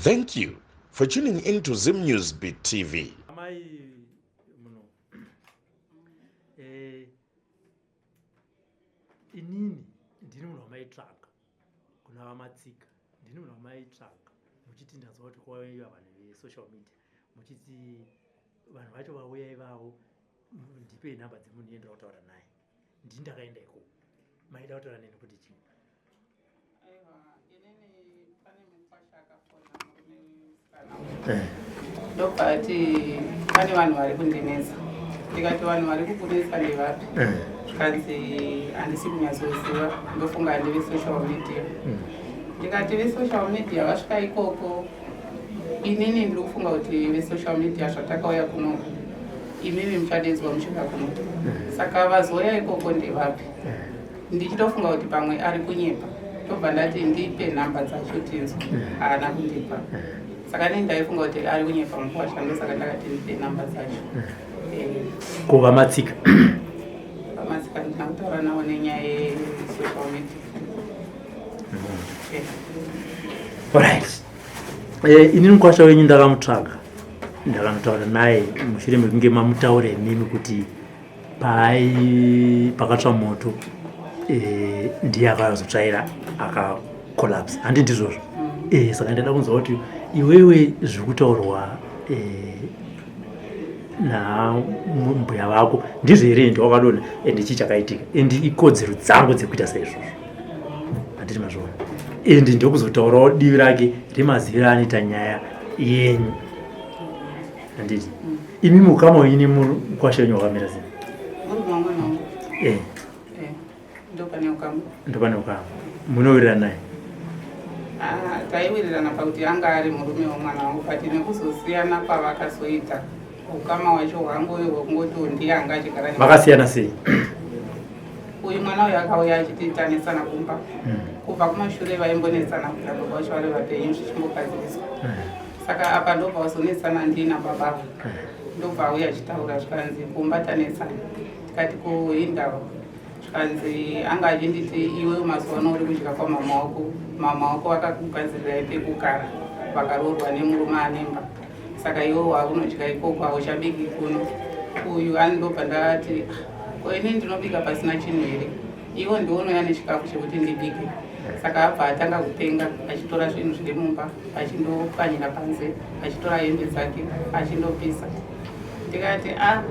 Thank you for tuning in to Zim News Beat TV. Amai muno eh, inini ndini munhu wamaitsvaga kuna vamatsika ndini munhu wamaitsvaga muchiti ndanzwa kuti kwauya vanhu vesocial media muchiti vanhu vacho vauya ivavo ndipei nhamba dzemunhu iye ndoda kutaura naye ndini ndakaenda ikoko maida kutaura neni kuti chii Ndobva ati pane vanhu vari kundinetsa ndikati vanhu vari kukunetsa ndevapi eh. zvikanzi handisi kunyatsoziva ndofunga handi vesocial media hmm. ndikati vesocial media vasvika ikoko inini ndiri kufunga kuti vesocial media zvatakauya kunoku imimi muchadedzwa muchiuya kuno eh. saka vazouya ikoko ndevapi eh. Ndichitofunga kuti pamwe ari kunyepa ndobva ndati ndipe nhamba dzacho tinzwe haana kundipa saka nei ndaifunga kuti ari kunyepa mukwasha ndosaka ndakati ndipe nhamba dzacho eh. ko vamatsika vamatsika ndina kutaura navo nenyaya yesocial media Alright. Eh, ini mukwasha wenyu ndakamutsvaga ndakanotaura naye mushure mekunge mamutaura imimi kuti pai pakatsva moto e, ndiye akazotsvaira akacollapse handi ndizvozvo mm. e, saka ndada kunzwa kuti iwewe zviri kutaurwa e, nambuya vako ndizvo here ende wakadona ende chii chakaitika ende ikodzero dzangu dzekuita saizvozvo handiti mazvona ende ndokuzotaurawo divi rake remaziviro anoita nyaya yenyu handiti mm. imi mukama wenyu nemukwasha wenyu wakamira sei eh. Eh, ndopane ukama munowirirana naye ah, taiwirirana pakuti anga ari murume wemwana wangu but nekuzosiyana kwavakazoita ukama hwacho hwangu uyo hwekungoti ndiye anga achigara vakasiyana sei uyu mwana uyu akauya achiti tanetsana kumba hmm. kubva kumashure vaimbonetsana kuita baba vacho vari vapenyu zvichimbogadziriswa hmm. Saka apa ndobva wazonetsana ndina baba ava ndobva auya achitaura zvikanzi kumba tanetsana tikati ko indava zvikanzi anga achinditi iwe mazuva ano uri kudya kwamama wako mama wako vakakugadzirirai pekugara vakaroorwa nemurume anemba saka iwe wakunodya ikoko hauchabiki kuno uyu andobva ndati ah, ko ini ndinobika pasina chinhu here iwo ndiwo unouya nechikafu chekuti ndibike saka abva atanga kupenga achitora zvinhu zviri mumba achindopwanyira panze achitora hembe dzake achindopisa ndikati a ah,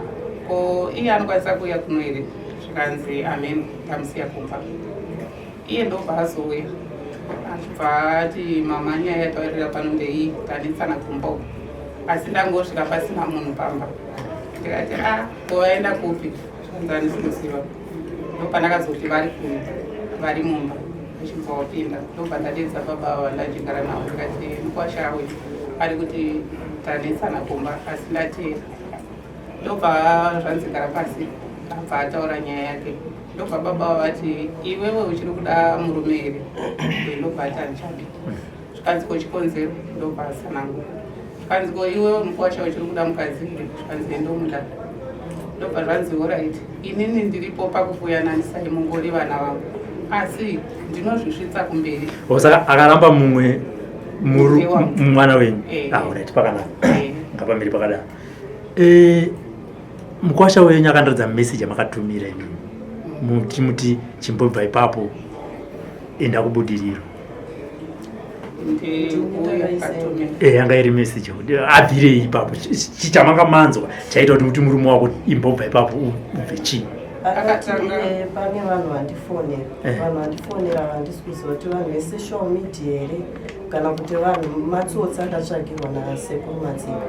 ko iye anokwanisa kuuya kuno here zvikanzi amen ndamusiya kumba iye ndobva azouya achibva ati mama nyaya yataurira pano ndeiyi tanetsana kumba uku asi ndangosvika pasina munhu pamba ndikati a ah, ko vaenda kupi zvikanzi handisi kuziva ndopandakazoti vari kuno vari mumba vachibva wapinda ndobva ndadeedza baba ava vandachigara navo ndikati mukwasha awe ari kuti tanetsana kumba asi ndateera ndobva zvanzi gara pasi abva ataura nyaya yake ndobva baba ava vati iwewe uchiri kuda murume here ndobva ati handichadi zvikanzi ko chikonzero ndobva asanangura zvikanzi ko iwewe mukwasha uchiri kuda mukadzi here zvikanzi ndomuda ndobva zvanzi orit inini ndiripo pakukuyananisai mungori vana vangu asi ndinozvisvitsa kumberi oh, saka akaramba mumwe mwana wenyu eh. ah, orit pakanaka eh. ngapamberi pakadaro eh, mukwasha wenyu akandiratidza meseji amakatumira imimi muti muti chimbobva ipapo enda kubudiriro eh, yanga iri message abvirei ipapo chichamanga manzwa chaita kuti kuti murume wako imbobva ipapo ubve chii eh, pane vanhu vandifonera eh. vanhu vandifonera vandisi kuziva kuti vanhu vesocial media here kana kuti vanhu matsotsi akatsvagirwa nasekuru matsika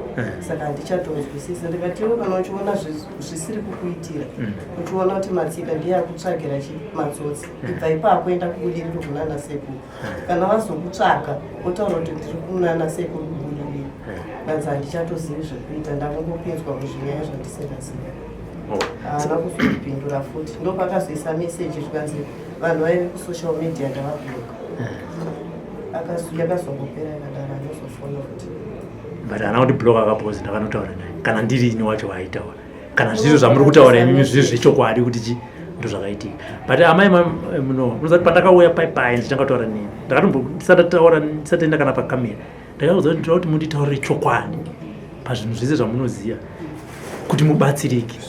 saka handichatonzwisisa ndikatiwo kana uchiona zvisiri kukuitira mm. uchiona kuti matsika ndiye akutsvagira matsotsi ibva ipapo enda kubudiriro kunana sekuru kana vazokutsvaga otaura kuti ndiri kunana sekuru kubudiriro kanzi handichatozivi zvekuita ndakungopinzwa muzvinyaya zvandisingazivi oh. haana kuzopindura futi ndopakazoisa meseji zvikanzi vanhu vaive kusocial media ndavabloka yakazongopera yakadaro anozofona futi but haana kuti block akapozi ndakanotaura naye kana ndiri ini wacho waaitaura kana zvizvo zvamuri kutaura imimi zviri zvechokwadi kuti chi ndozvakaitika but amai muno munoziva kuti pandakauya pai pai ndichitanga kutaura nemi ndakatombo ndisati taura ndisati enda kana pakamera Ndakaudza kuti ndinoda kuti munditaurire chokwadi pazvinhu zvese zvamunoziva kuti mubatsirike.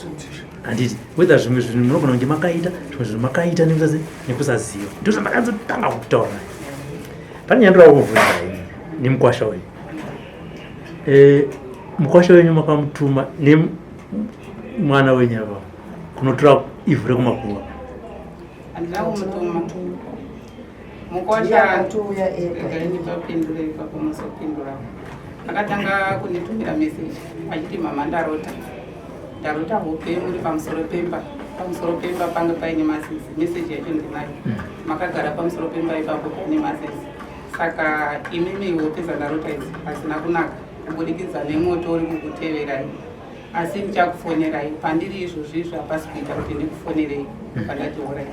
Handiti whether zvimwe zvinhu munogona kunge makaita, zvimwe zvinhu makaita nekusaziva. Ndizvo zvandakazotanga kutaura naye. Pane nyaya ndoda kukubvunza ini nemukwasha uyu. Eh, mukwasha wenyu makamutuma nemwana wenyu ava kunotora ivhu rekumakuva. Handina kumutuma. Mukwasha akatouya ega. Regai ndipapindure ipapo muzopindura. Akatanga kunditumira message achiti mama ndarota. Ndarota hope muri pamusoro pemba. Pamusoro pemba panga paine mazizi. Message yacho ndinayo. Makagara pamusoro pemba ipapo paine mazizi. Saka imimi hope dzandarota idzi hadzina kunaka kubudikidza nemoto uri kukuteverai. Asi ndichakufonerai pandiri izvozvi izvi hapasi kuita kuti ndikufonerei. Pandati horait.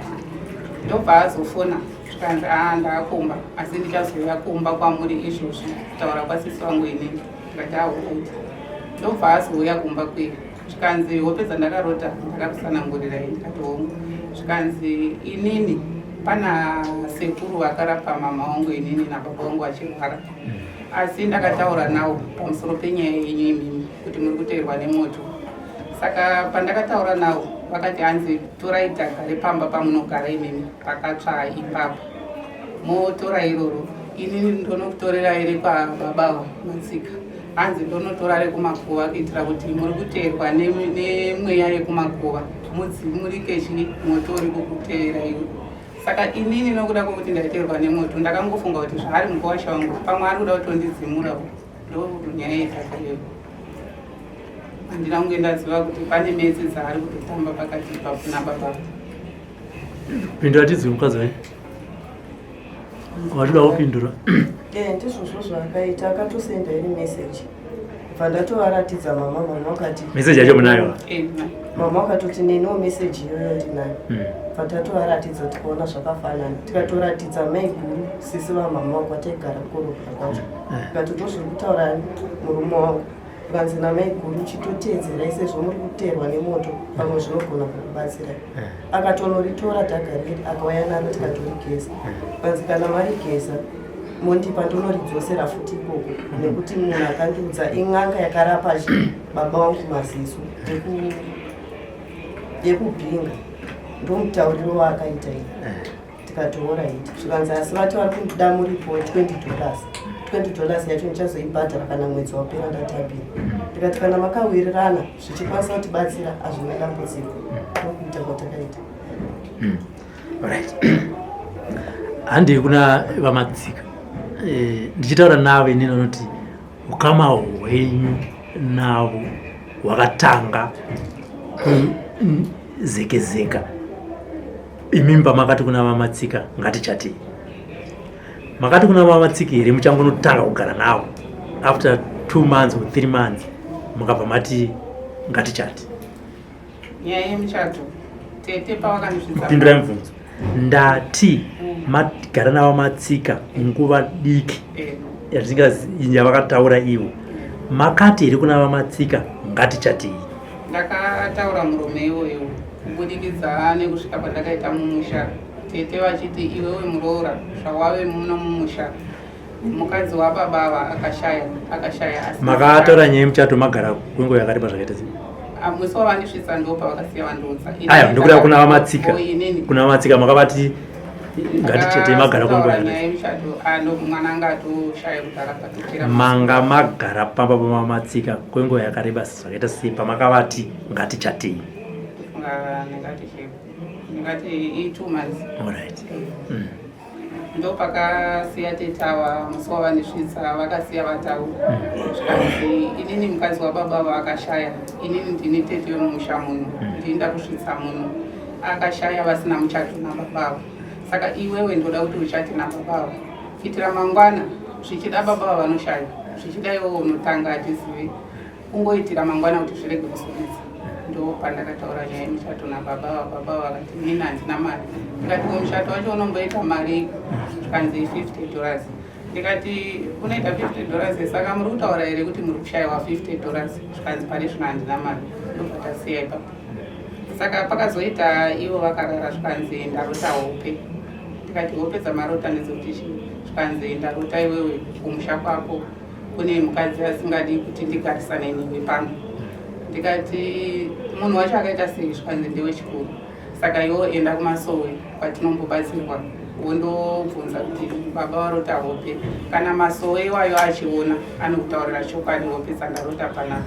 Ndobva azofona zvikanzi aa ndaakumba asi ndichazouya kumba kwamuri izvozvi kutaura kwasisi vangu inini. Ndikati ahorait. Ndobva azouya kumba kuya zvikanzi hope dzandakarota ndakakutsanangurirai. Ndikati hongu. Zvikanzi inini pana sekuru vakarapa mama wangu inini nababa vangu vachirwara, asi ndakataura nawo pamusoro penyaya yenyu imimi kuti muri kuteerwa nemoto. Saka pandakataura nawo vakati hanzi torai dhaga repamba pamunogara imimi pakatsva ipapo, motora iroro, inini ndonokutorerai rekwababa Matsika. Hanzi ndonotora rekumakuva kuitira kuti muri kuteerwa nemweya yekumakuva mudzimurike chi moto uri kukuteera iwe. Saka inini nokuda kwekuti ndaiteerwa nemoto ndakangofunga kuti zvaari mukuwasha wangu pamwe ari kuda kutondidzimurawo. Ndo nyaya yedhaka iyoyo. Handina kunge ndaziva kuti pane metsi dzaari kutotamba pakati ipapo nababa. Pindura tidzwe mukadzi wenyu. Watoda kupindura. Eh, ndizvozvo zvaakaita, akatosenda iri message. Bva ndatovaratidza mama, mama wakati message yacho munayo. Mama wakatoti neniwo message iyoyo ndinayo. Bva tatovaratidza tikaona zvakafanana. Tikatoratidza mai guru sisi vamama wangu vataigara korobha kwacho. Tikati ndozviri kutaura murume wangu. Vanzi namai guru chitoteedzerai sezvo muri kuteerwa nemoto pamwe zvinogona kukubatsirai. Akatonoritora dhaga riri akauya naro tikatorigeza. Vanzi kana marigeza mondipa ndonoridzosera futi ikoko nekuti munhu akandiudza in'anga yakarapa baba vangu maziso yekubhinga ndomutauriro waakaita iyi. Tikati horaiti. Zvikanzi asi vati vari kuda muripo we$20. $20 yacho ndichazoibhadhara kana mwedzi wapera ndatambira. Ndikati kana makawirirana zvichikwanisa kutibatsira hazvina dambudziko. Ndokuita kwatakaita. Right. Handei kuna VaMatsika. Ndichitaura navo inini vanoti ukama hwenyu navo hwakatanga kuzekezeka imimi pamakati kuna VaMatsika ngatichatei. Makati kuna VaMatsika here muchangonotanga kugara navo after 2 months or 3 months mukabva mati ngatichati? Nyaya yemuchato tete pavakandisvitsa. Pindurai mubvunzo. Ndati magara navo Matsika nguva diki yavakataura ivo, makati here kuna VaMatsika ngatichatei? Ndakataura murume iwoyo kubudikidza nekusvika pandakaita mumusha, tete vachiti iwewe muroora zvawave muno mumusha mukadzi wababa ava akashaya asi Makataura nyaya yemuchato magara kwenguva yakareba zvakaita sei? Musi wavandisvitsa ndo pavakasiya vandiudza. Aya, ndokuda kuna VaMatsika. Kuna VaMatsika makavati ngatichatei magara kwenguva nyaya yemuchato ando mwana anga atoshaya kudhara patopera. Manga magara pamba pavaMatsika kwenguva yakareba zvakaita sei pamakavati ngatichatei? Ndingati i2 months. Alright. Ndo pakasiya tete ava musi wavandisvitsa vakasiya vataura zvikanzi inini mukadzi wababa vakashaya, inini ndini tete wemumusha muno, ndini ndakusvitsa muno, akashaya vasina muchato nababa ava, saka iwewe ndoda kuti uchate nababa ava kuitira mangwana zvichida baba ava vanoshaya, zvichida iwewe unotanga, hatizivi, kungoitira mangwana kuti zvirege kuzonetsa. Ndo pandakataura nyaya yemuchato nababa ava. Baba vakati inini handina mari. Ndikati ko muchato wacho unomboita mari? Zvikanzi $50. Ndikati unoita $50, saka muri kutaura here kuti muri kushayiwa $50? Zvikanzi pane zvino handina mari. Ndobva tasiya ipapo. Saka pakazoita ivo vakarara, zvikanzi ndarota hope. Ndikati hope dzamarota ndedzekuti chii? Zvikanzi ndarota iwewe kumusha kwako. Kune mukadzi asingadi kuti ndigarisane newe pano. Ndikati munhu wacho akaita sei? Zvikanzi ndewechikuru. Saka iwo enda kumasowe kwatinombobatsirwa wondobvunza kuti baba varota hope. Kana masowe iwayo achiona anokutaurira chokwadi hope dzandarota panapa.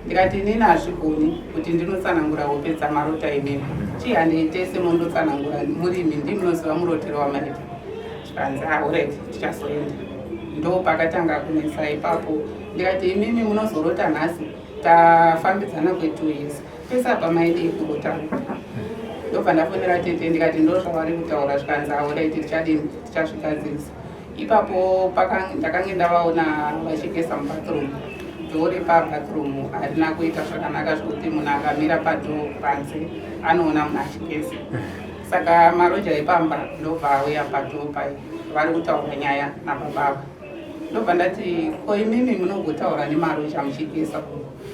Ndikati inini hazvigoni kuti ndinotsanangura hope dzamarota imimi. Chihandei tese mondotsanangura murimi ndimi munoziva murotero wamaita. Zvikanzi ah, tichazoenda. Ndopakatanga kunetsa ipapo. Ndikati imimi munozorota nhasi tafambidzana kwe2 years. Pese apa maidei kurota. Ndobva ndafonera tete ndikati ndo zvavari kutaura zvikanzi alright tichadini tichazvigadzirisa. Ipapo ndakange ndavaona vachigeza mubathroom. Dhoo repabathroom harina kuita zvakanaka zvekuti munhu akamira padhoo panze anoona munhu achigeza. Saka maroja epamba ndobva auya padhoo pai vari kutaura nyaya nababa ava. Ndobva ndati ko imimi munogotaura nemaroja muchigeza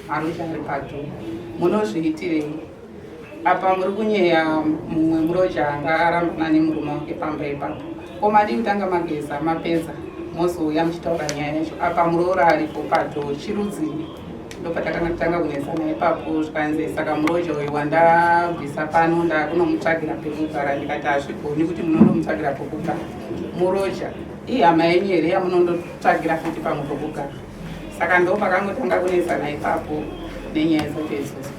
maroja ari padhoo munozviitirei? Apa muri kunyeya mumwe muroja anga arambana nemurume wake pamba ipapo. Ko madii kutanga mageza mapedza mozouya muchitaura nyaya yacho apa muroora aripo padhoo chirudzii? Ndopatakanga tanga kunetsana ipapo zvikanzi saka muroja uyu wandabvisa pano ndakunomutsvagira pekugara. Ndikati hazvigoni kuti munondomutsvagira pekugara muroja ihama yenyu here yamunondotsvagira futi pamwe pekugara. Saka ndo pakangotanga kunetsana ipapo nenyaya dzacho idzodzo.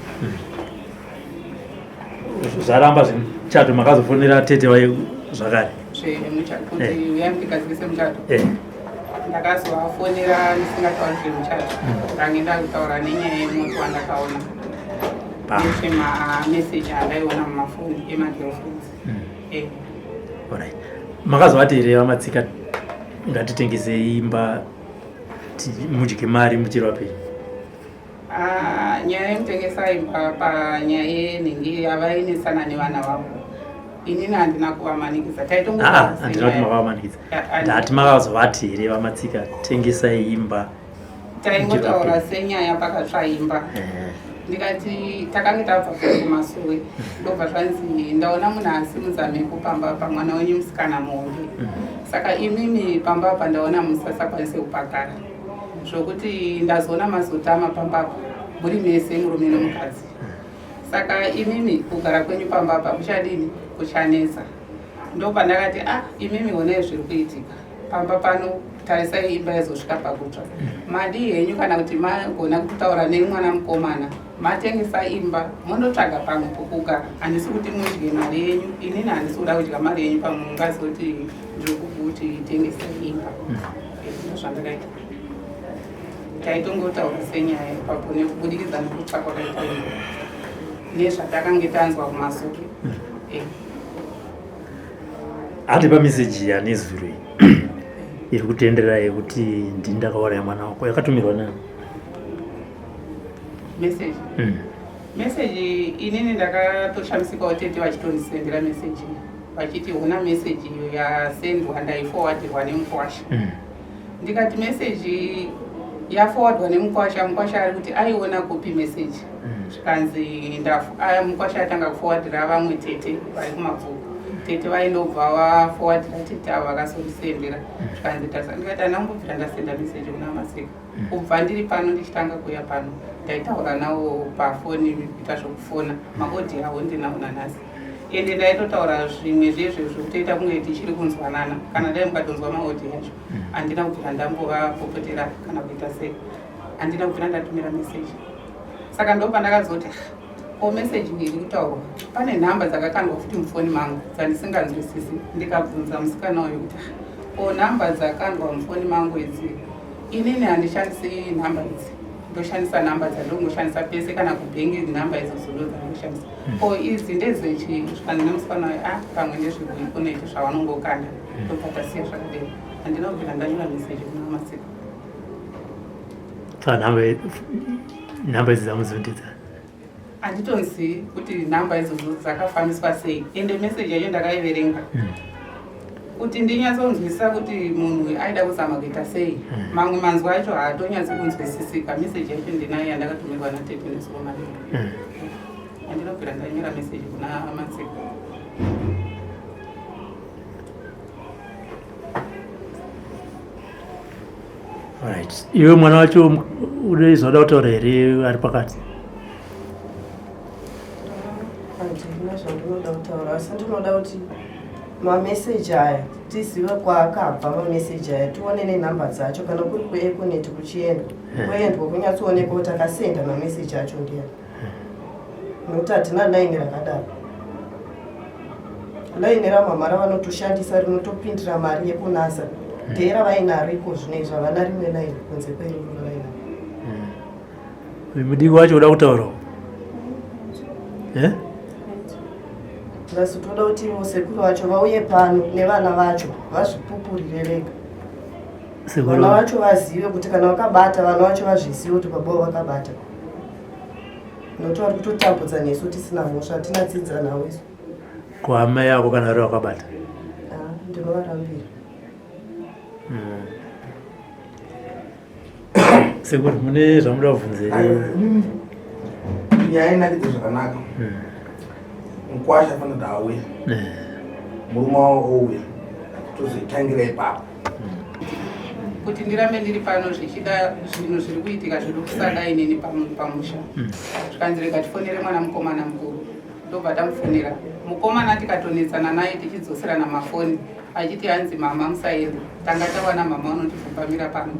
Zvaramba zvemuchato makazofonera tete vaye zvakare zvemuchato kuti uyai mutigadzikise muchato. Ndakazovafonera ndisingatauri zvemuchato, ndange ndakutaura nenyaya yemoto wandakaona nezvemameseji andaiona mumafoni emagirlfriends. Alright. Makazovati here vaMatsika ngatitengese imba mudye mari muchiri vapenyu? Nyaya yekutengesa imba panyaya yenhingi yavainetsana nevana vavo inini handina kuvamanikidza. Handina kuti makavamanikidza, ndati makazovati here vaMatsika tengesai imba? Taingotaura senyaya pakatsva imba. Ndikati takange tabva kumasowe ndobva zvanzi ndaona munhu asimudza mhepo pamba pamwana wenyu musikana muhombe. Saka imimi pamba apa ndaona musasakwanise kupagara zvokuti ndazoona mazotama pamba apa muri mese murume nemukadzi. Saka imimi kugara kwenyu pamba apa kuchadini? Kuchanetsa. Ndopandakati ah, imimi honai zviri kuitika pamba pano, tarisai imba yazosvika pakutsva. Madii henyu kana kuti magona kutaura nemwana mukomana matengesa imba mondotsvaga pamwe pokugara. Handisi kuti mudye mari yenyu, inini handisi kuda kudya mari yenyu pamwe mungazoti ndiri kukuti tengesa imba. Ndozvandakaita. Taitongotaura senyaya ipapo nekubudikidza nekutsva kwakaita imba nezvatakange tanzwa kumasuku. Hati pameseji yanezuro iyi iri kutenderera yekuti ndini ndakauraya mwana wako yakatumirwa nani? Meseji meseji inini ndakatoshamisikawo tete vachitondisendera meseji vachiti hona meseji iyo yasendwa ndaifowadhirwa nemukwasha. Ndikati meseji yafowadwa nemukwasha, mukwasha ari kuti aiona kupi meseji? Zvikanzi mukwasha atanga kufowadhira vamwe tete vari kumabvuku. Tete vaindobva vafowadhira tete avo vakazondisendera. Zvikanzi tarisa. Ndikati handina kumbobvira ndasenda meseji kuna Maseka. Kubva ndiri pano ndichitanga kuuya pano ndaitaura nawo pafoni kuita zvokufona maodhi avo ndinawo nanhasi. Ende ndaitotaura zvimwe zvezvo zvekutoita kunge tichiri kunzwanana. Kana dai mukatonzwa maodhi acho handina kubvira ndambovapopotera kana kuita sei, handina kubvira ndatumira meseji. Saka ndopandakazoti ko meseji iri kutaurwa pane nhamba dzakakandwa futi mufoni mangu dzandisinganzwisisi. Ndikabvunza musikana uyu kuti ko nhamba dzakandwa mufoni mangu idzi, inini handishandisi nhamba idzi, ndoshandisa nhamba dzandongoshandisa pese kana kubhengi nhamba idzodzo ndo dzandoshandisa. Ko idzi ndedzechi? Zvikanzi nemusikana uyu ah pamwe ndezvekuikoneti zvavanongokanda. Ndobva tasiya zvakadero. Handina kubvira ndanyora meseji kuna Masika. Saka nhamba idzi dzamuzondidza Handitonzivi kuti nhamba idzodzo dzakafambiswa sei. Ende meseji yacho ndakaiverenga kuti ndinyatsonzwisisa kuti munhu aida kuzama kuita sei. Mamwe manzwi acho haatonyatsi kunzwisisika. Meseji yacho ndinayo yandakatumirwa natete nezuro manheru. Handinobvira ndanyora meseji kuna Matsika. Right. Iwe mwana wacho une zvauda kutaura here ari pakati? Handina zvandinoda kutaura asi ndinoda kuti mameseji aya tizive kwaakabva mameseji aya tione nenhamba dzacho kana kuri kueconet kuchiendwa eh. kuendwa kunyatsoonekwa kuti akasenda mameseji acho ndiyani nokuti hatina laini rakadaro laini ramama ravanotoshandisa rinotopindira mari yekunasa ndera vainaro iko zvino izvi havana rimwe laini kunze kweruru ravainaro hmm. mudiki wacho uda kutaurawo eh? plus toda kuti ivo sekuru vacho vauye pano nevana vacho vazvipupurire vega vana vacho vazive kuti kana vakabata vana vacho vazvizive kuti baba vakabata nokuti vari kutotambudza nesu tisina mhosva hatina dzidza navo isu ko amai ako kana vari vakabata ah, ndinovarambira hmm. Sekuru mune zvamuda kubvunza here? Nyaya inakidza zvakanaka. Hmm. Mukwasha fanira kuti auye. Eh. Murume wavo ouya. Tozoitangira ipapo. Kuti ndirambe ndiri pano zvichida zvinhu zviri kuitika zviri kusada inini pamusha. Hmm. Zvikanzi rega tifonere mwana mukomana mukuru. Ndobva tamufonera. Mukomana tikatonetsana naye tichidzoserana mafoni. Achiti hanzi mama musaende tanga tawana mama unotivhumbamira pano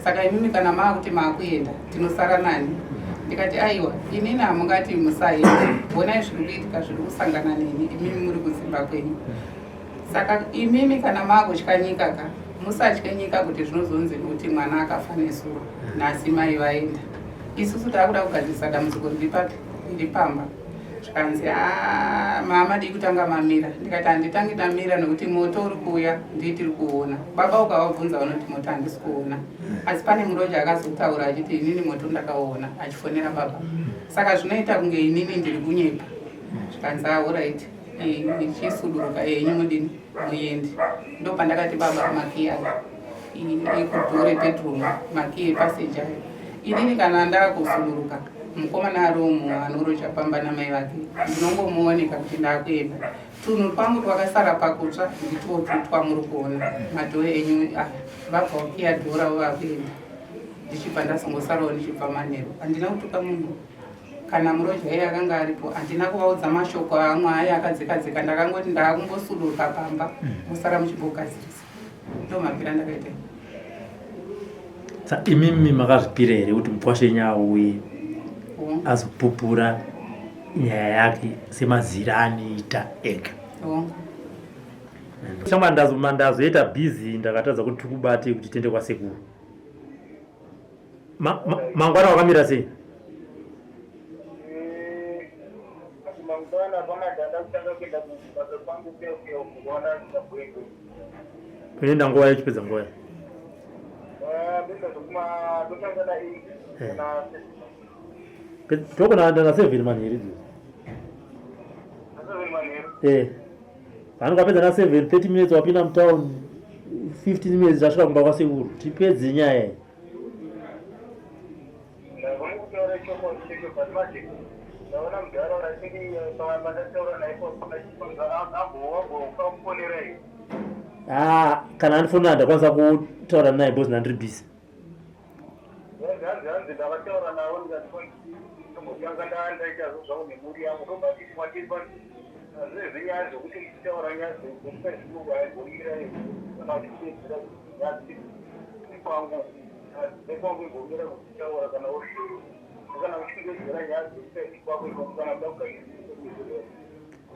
saka imimi kana maakuti maakuenda tinosara nani ndikati aiwa inini hamungati musaende honai zviri kuitika zviri kusangana neni imimi muri kudzimba kwenyu saka imimi kana maakutya nyika ka musatye nyika kuti zvinozonzi nokuti mwana akafa nezuro nhasi mai vaenda isusu taakuda kugadzirisa dambudziko riri papi riri pamba Zvikanzi ah, mama dii kutanga mamira ndikati handitangi ndamira nekuti moto uri kuuya ndii tiri kuona baba ukavabvunza vanoti moto handisi kuona asi pane muroja akazotaura achiti inini moto ndakauona achifonera baba saka zvinoita kunge inini ndiri kunyepa zvikanzi ahoraiti ah, ichisuduruka yenyu mudini muendi ndopandakati baba makiyi aya ekudhore bedroom makiyi epaseji ayo inini kana ndakusuduruka mukomana ari umu anoroja pamba namai vake ndinongomuoneka kuti ndakuenda tunhu twangu twakasara pakutsva nditwo twamuri kuona madhoo enyu aya vabva kukiya dhoo ravo vakuenda ndichibva ndazongosarawo ndichibva manheru handina kutuka munhu Kana muroja iye akanga aripo handina kuvaudza mashoko amwe aye akadzika dzika ndakangoti ndaakumbosuduruka pamba mosara muchimbogadzirisa ndo mapira ndakaita. Sa imimi makazvipira here kuti mukwasha wenyu auye azopupura nyaya yake semazira anoita ega? Chama ndazoita busy ndakatadza kuti tikubate kuti tiende kwasekuru. Mangwana wakamira sei? Unoenda nguva yechipedza nguva tokona ndana seven manheru idzodzo. Eh. Vanhu ukapedza na 7 30 minutes wapinda mutown 15 minutes tasvika kumba kwasekuru tipedze nyaya iyi. Ah, kana andifonera ndakwanisa kutaura naye because ndandiri busy.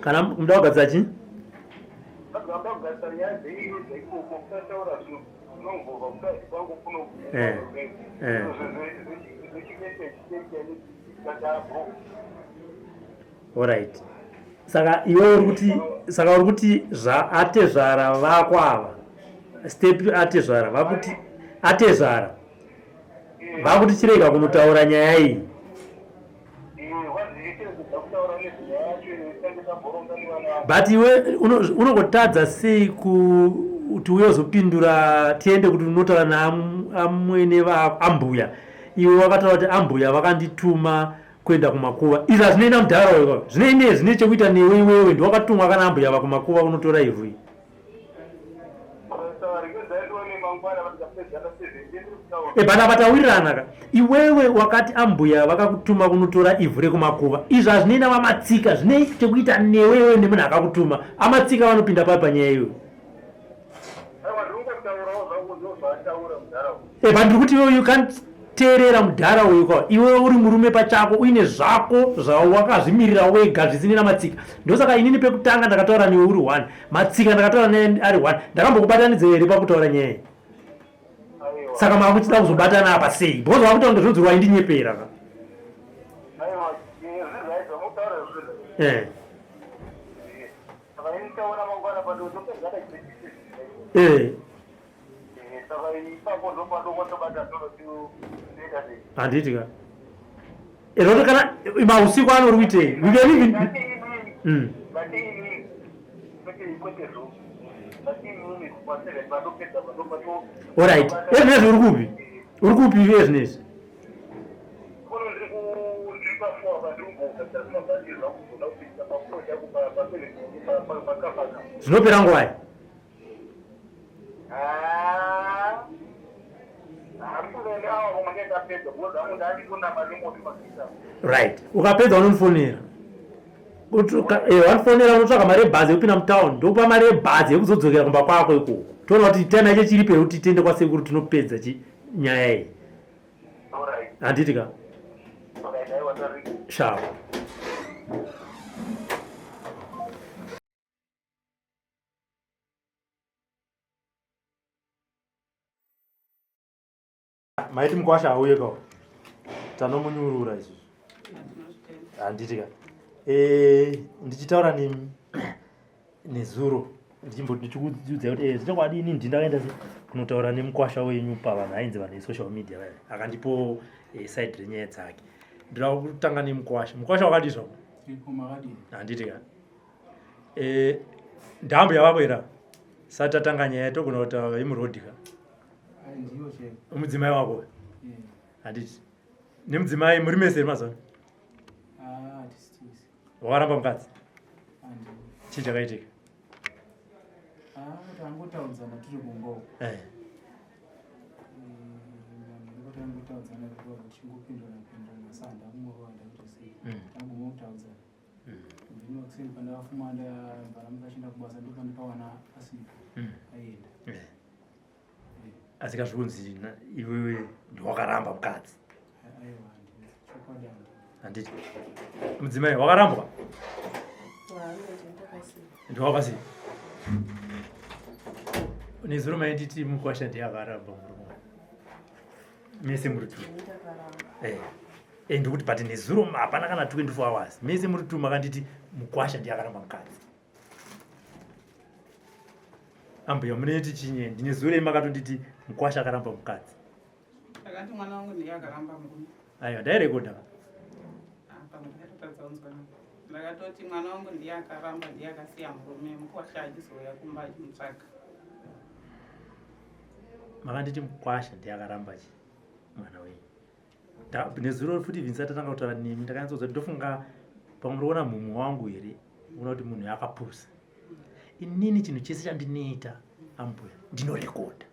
Kana muda kugadzira chii? Eh, eh. Alright. Saka iwe uri kuti saka uri kuti zvaatezvara vako ava step atezvara vakuti atezvara vakuti chirega kunotaura nyaya iyi. But iwe unongotadza sei kuti uye uzopindura tiende kuti unotaura naamwene ambuya iwe wakataura kuti ambuya vakandituma kuenda kumakuva izvi hazvinei namudhara uyo zvinei nei zvine chekuita newe iwewe ndiwakatumwa kana ambuya vakumakuva unotora ivhu iyi. But apa tawirirana ka iwewe wakati ambuya vakakutuma kunotora ivhu rekumakuva izvo hazvinei navamatsika zvinei chekuita newewe nemunhu akakutuma amatsika vanopinda pai panyaya iyoyo but ndiri kuti iwewe you can't teerera mudhara uyu ka iwewe uri murume pachako uine zvako zvawakazvimirira wega zvisine namatsika ndosaka inini pekutanga ndakataura newe uri one matsika ndakataura naye ari one ndakambokubatanidza here pakutaura nyaya iyi saka makuchida kuzobatana apa sei because wakuita kunge zvinonzi waindinyepera ka eh. Eh. Handiti ka eroti kana mausiku ano uri kuitei we can even mm. Alright, ezvinezvi uri kupi? Uri kupi ezvinezvi? Zvinopera nguvai? Right, ukapedza unondifonera. Wanifonera unotsvaga mari yebhazi yekupinda mutown ndokupa mari yebhazi yekuzodzokera kumba kwako ikoko toona kuti time yacho chiripo here kuti tiende kwasekuru tinopedza chi nyaya iyi handiti ka shapo Maiti mukwasha auye ka tanomunyurura isusu handiti ka eh, ndichitaura nezuro ndichikuudza kuti eh, zvichokwadi ini ndindakaenda kunotaura nemukwasha wenyu pavanhu ainzi vanhu vesocial media vaya akandipo eh, side renyaya dzake ndinoda kutanga nemukwasha mukwasha wakadii zvako handiti ka ndambo yavako here sati tatanga nyaya togona kutaura imurodhi ka mudzimai wako handiti nemudzimai muri mese here mazuva ah, wakaramba mukadzi chii chakaitika ah, tangotaudzana tiri kumba uko eh. Tangotaudzana tichingopindurana pindurana saka ndakungorova ndakuti sei mm. tangomotaudzana mm. Ndino kuseni pandakafuma ndabva ndamuka achienda kubasa ndopandikawana asipo mm. aienda eh. Asi kazvikunzi iwewe ndiwakaramba mukadzi handiti mudzimai wakarambwa ndiwakasiya nezuro mainditi mukwasha ndiye akaramba murume mese muri two eh. Eh, ndikuti but nezuro hapana kana 24 hours mese muri two makanditi mukwasha ndiye akaramba mukadzi ambuya muneti chinye ndine zuro makatonditi mukwasha akaramba mukadzi Ndakati mwana wangu ndiye akaramba murume. Aiwa ndairekodha. Apa ndakatotadza kunzwa. Ndakatoti mwana wangu ndiye akaramba ndiye akasiya murume mukwasha achizouya kumba achimutsvaga. Makanditi mukwasha ndiye akaramba chi mwana wenyu. Nezuro futi Vince atatanga kutaura nemi ndakanyatsoziva kuti ndofunga pamwe muri kuona mumwe wangu here unoona kuti munhu akapusa. Inini chinhu chese chandinoita ambuya ndinorekodha.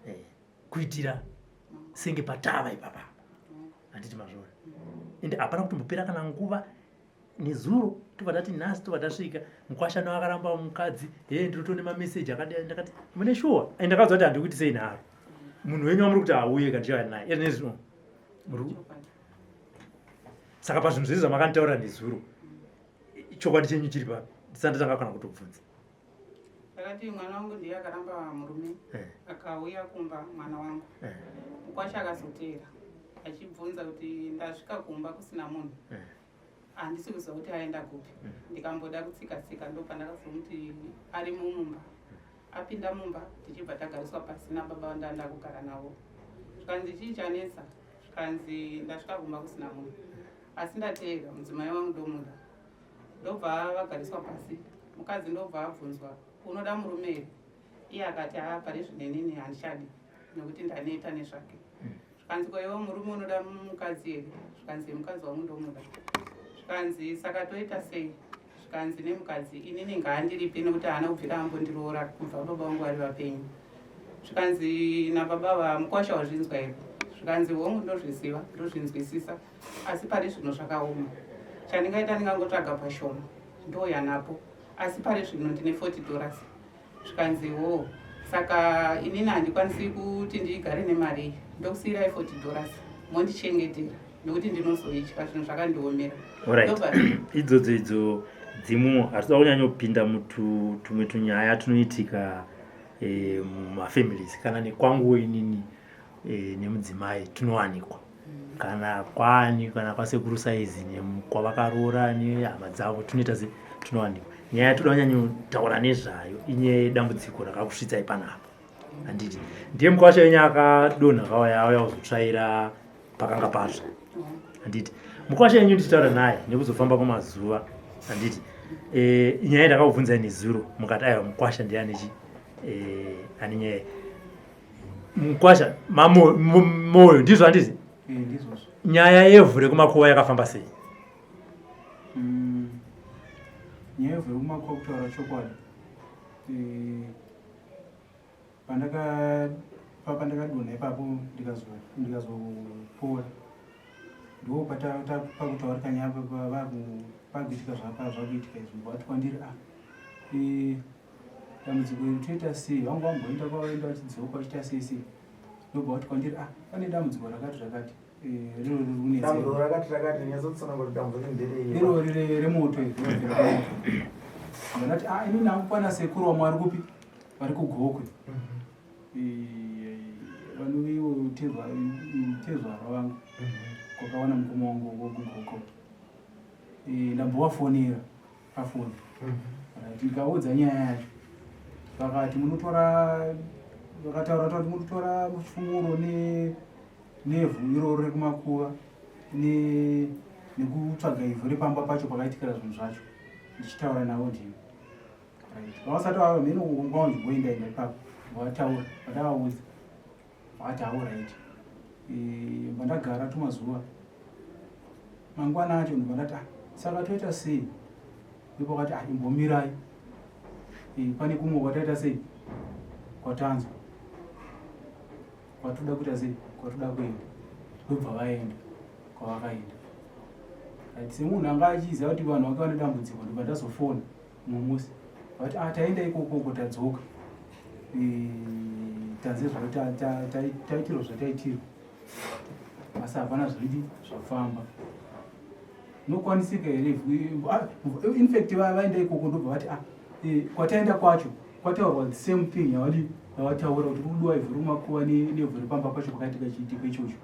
Eh, kuitira senge patava ipapa handiti mazvona ende hapana kutombopera kana nguva nezuro tobva tati nhasi tobva tasvika mukwasha no akaramba mukadzi he ndinotone mameseji akadai ndakati mune shuwa and ndakaudzwa kuti handikuiti sei nharo munhu wenyu wamuri kuti auye kandichauya naye ezvinezvino saka pazvinhu zvese zvamakanditaurira nezuro chokwadi chenyu chiri papi ndisati ndatanga kana kutobvunza Ndakati mwana wangu ndiye akaramba murume eh. akauya kumba mwana wangu eh. Mukwasha akazoteera achibvunza kuti ndasvika kumba kusina munhu eh. Handisi kuziva kuti aenda kupi mm. Ndikamboda kutsika tsika ndopandakazomuti arimo mumba apinda mumba tichibva tagariswa pasi nababa vandanda kugara navo zvikanzi chii chanetsa zvikanzi ndasvika kumba kusina munhu asi ndateera mudzimai wangu ndomuda ndobva vagariswa pasi mukadzi ndobva abvunzwa unoda murume here iye akati haa pari zvino inini handichadi nekuti ndaneta nezvake zvikanzi ko iwe murume unoda mukadzi here zvikanzi mukadzi wangu ndomuda zvikanzi saka toita sei zvikanzi nemukadzi inini ngaandiripe nekuti haana kubvira ambondiroora kubva baba vangu vari vapenyu Zvikanzi nababa vamukwasha wazvinzwa here? Zvikanzi hongu ndozviziva, ndozvinzwisisa asi pari zvino zvakaoma. Chandingaita ndingangotsvaga pashoma ndouya napo asi pari zvino ndine 40 dollars. Zvikanzi hoo saka inini handikwanisi kuti ndigare nemari iyi ndokusiyirai 40 dollars mondichengetera nekuti ndinozoitya zvinhu zvakandiomera. Alright. Idzodzo idzo dzimu hatitoda kunyanyopinda mutumwe tunyaya tunoitika e, mumafamilies kana nekwanguwo inini e, nemudzimai tunowanikwa kana kwani kana kwasekuru saizi kwavakaroora nehama dzavo tunoita se tunowanikwa nyaya yatoda kunyanyotaura nezvayo inyaya yedambudziko rakakusvitsai panapa handiti ndiye mukwasha wenyu akadonha kawaya auya kuzotsvaira pakanga patsva handiti mukwasha yenyu ndichitaura naye nekuzofamba kwemazuva handiti e, nyaya ndakakubvunzai nezuro mukati aiwa mukwasha ndiye anechi e, ane nyaya mukwasha mamoyo ndizvo handiti eh, nyaya yevhu rekumakuva yakafamba sei nyaya yevhu rekumakuva kutaura chokwadi Pandakadonha ipapo ndikazopora ndo pakutaurika nyaya pakuitika zvakuitika izvi vati kwandiri a ah, e, dambudziko iri toita sei vanga vamboenda kwavaenda vachidzoka vachiita sei sei ndobva vati kwandiri a ah, pane dambudziko rakati rakati e, riro riri kunetsairori remoto iri ndati a ah, inini hangu kwana sekuru wamwe ari kupi vari kugokwe mhm. vanove ivo tezvara vangu mhm. kwakawana mukoma wangu wokugokwe ndambovafonera pafoni mhm. ndikaudza nyaya yacho vakati munotora vakataura kuti munotora mufumuro nevhu iroro rekumakuva nekutsvaga ivhu repamba pacho pakaitikira zvinhu zvacho ndichitaura navo ndini Right. Vavasati vava mheno kwanzi voenda enda ipapo vataura vandavaudza vakati hawo right eh, vandagara tumazuva mangwana acho ndobva ndati ah, saka toita sei ndipo vakati ah, imbomirai eh, pane kumwe kwataita sei kwatanzwa kwatoda kuita sei kwatoda kuenda ndobva vaenda kwavakaenda right semunhu anga achiziva kuti vanhu vake vane dambudziko ndobva ndazofona mumwe musi vati ah, taenda ikoko uko tadzoka eh, tanze taitirwa zvataitirwa asi hapana zvidi zvafamba nokwanisika here ah, infact vaenda ikoko ndobva vati ah, eh, kwataenda kwacho kwataurwa the same thing yavadi yavataura kuti kudiwa ivhu rekumakuva nevhu repamba pacho pakaitika chiitiko ichocho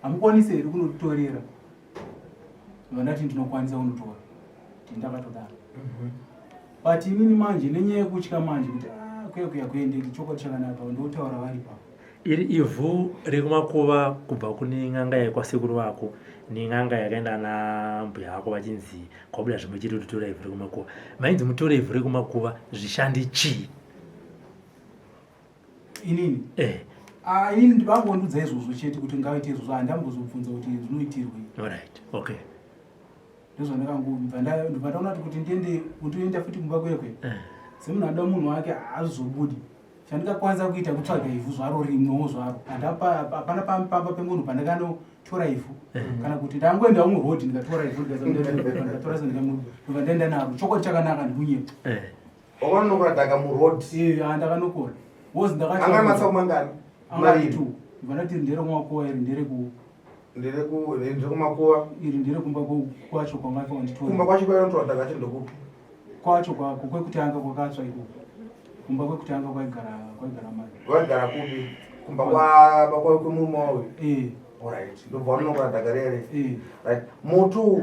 hamukwanisi here kunotorera vandati ndinokwanisa kunotora ndakatodaro mhm. but inini manje nenyaya yekutya manje kuti ah, kuya kuya kuendeki chokwadi chakanaka ndotaura vari pa iri ivhu rekumakuva kubva kune n'anga yekwasekuru vako nen'anga yakaenda nambuya vako vachinzi kwabuda zvimwe chete kuti tora ivhu rekumakuva mainzi mutore ivhu rekumakuva zvishande chii inini eh. Ah, inini ndivangondudza izvozvo chete kuti ngaite izvozvo handambozobvunza kuti zvinoitirwei alright okay ndozvandakangobva ndobva ndaona kuti kuti ndiende kundoenda futi kumba kwekwe eh. semunhu anoda munhu wake haazobudi chandingakwanisa kuita kutsvaga ivhu zvaro rimwewo zvaro hapana pamba pemunhu pandakanotora ivhu eh. kana kuti ndangoendawo murodhi ndikatora ivhu ndikatora ndobva ndaenda naro chokwadi chakanaka ndikunyepa eh. Wakanokora dhaka muroad. Eh, ah, ndakanokora. Was ndakati. Anga matsa kumangani? Mari tu. Vanati ndere kumakuva iri ndere ku ndere ku ndere kumakuva. Iri ndere kumba kwacho kwanga kwa nditora. Kumba kwacho kwainotora dhaka chacho ndokupi? Kwacho kwako kwekutanga kwakatsva ikoko. Kumba kwekutanga kwaigara kwaigara mai. Kwaigara kupi? Kumba kwa kwa kwemurume wawe. Eh. Alright. Ndobva wanokora dhaka rere. Eh. Right. Moto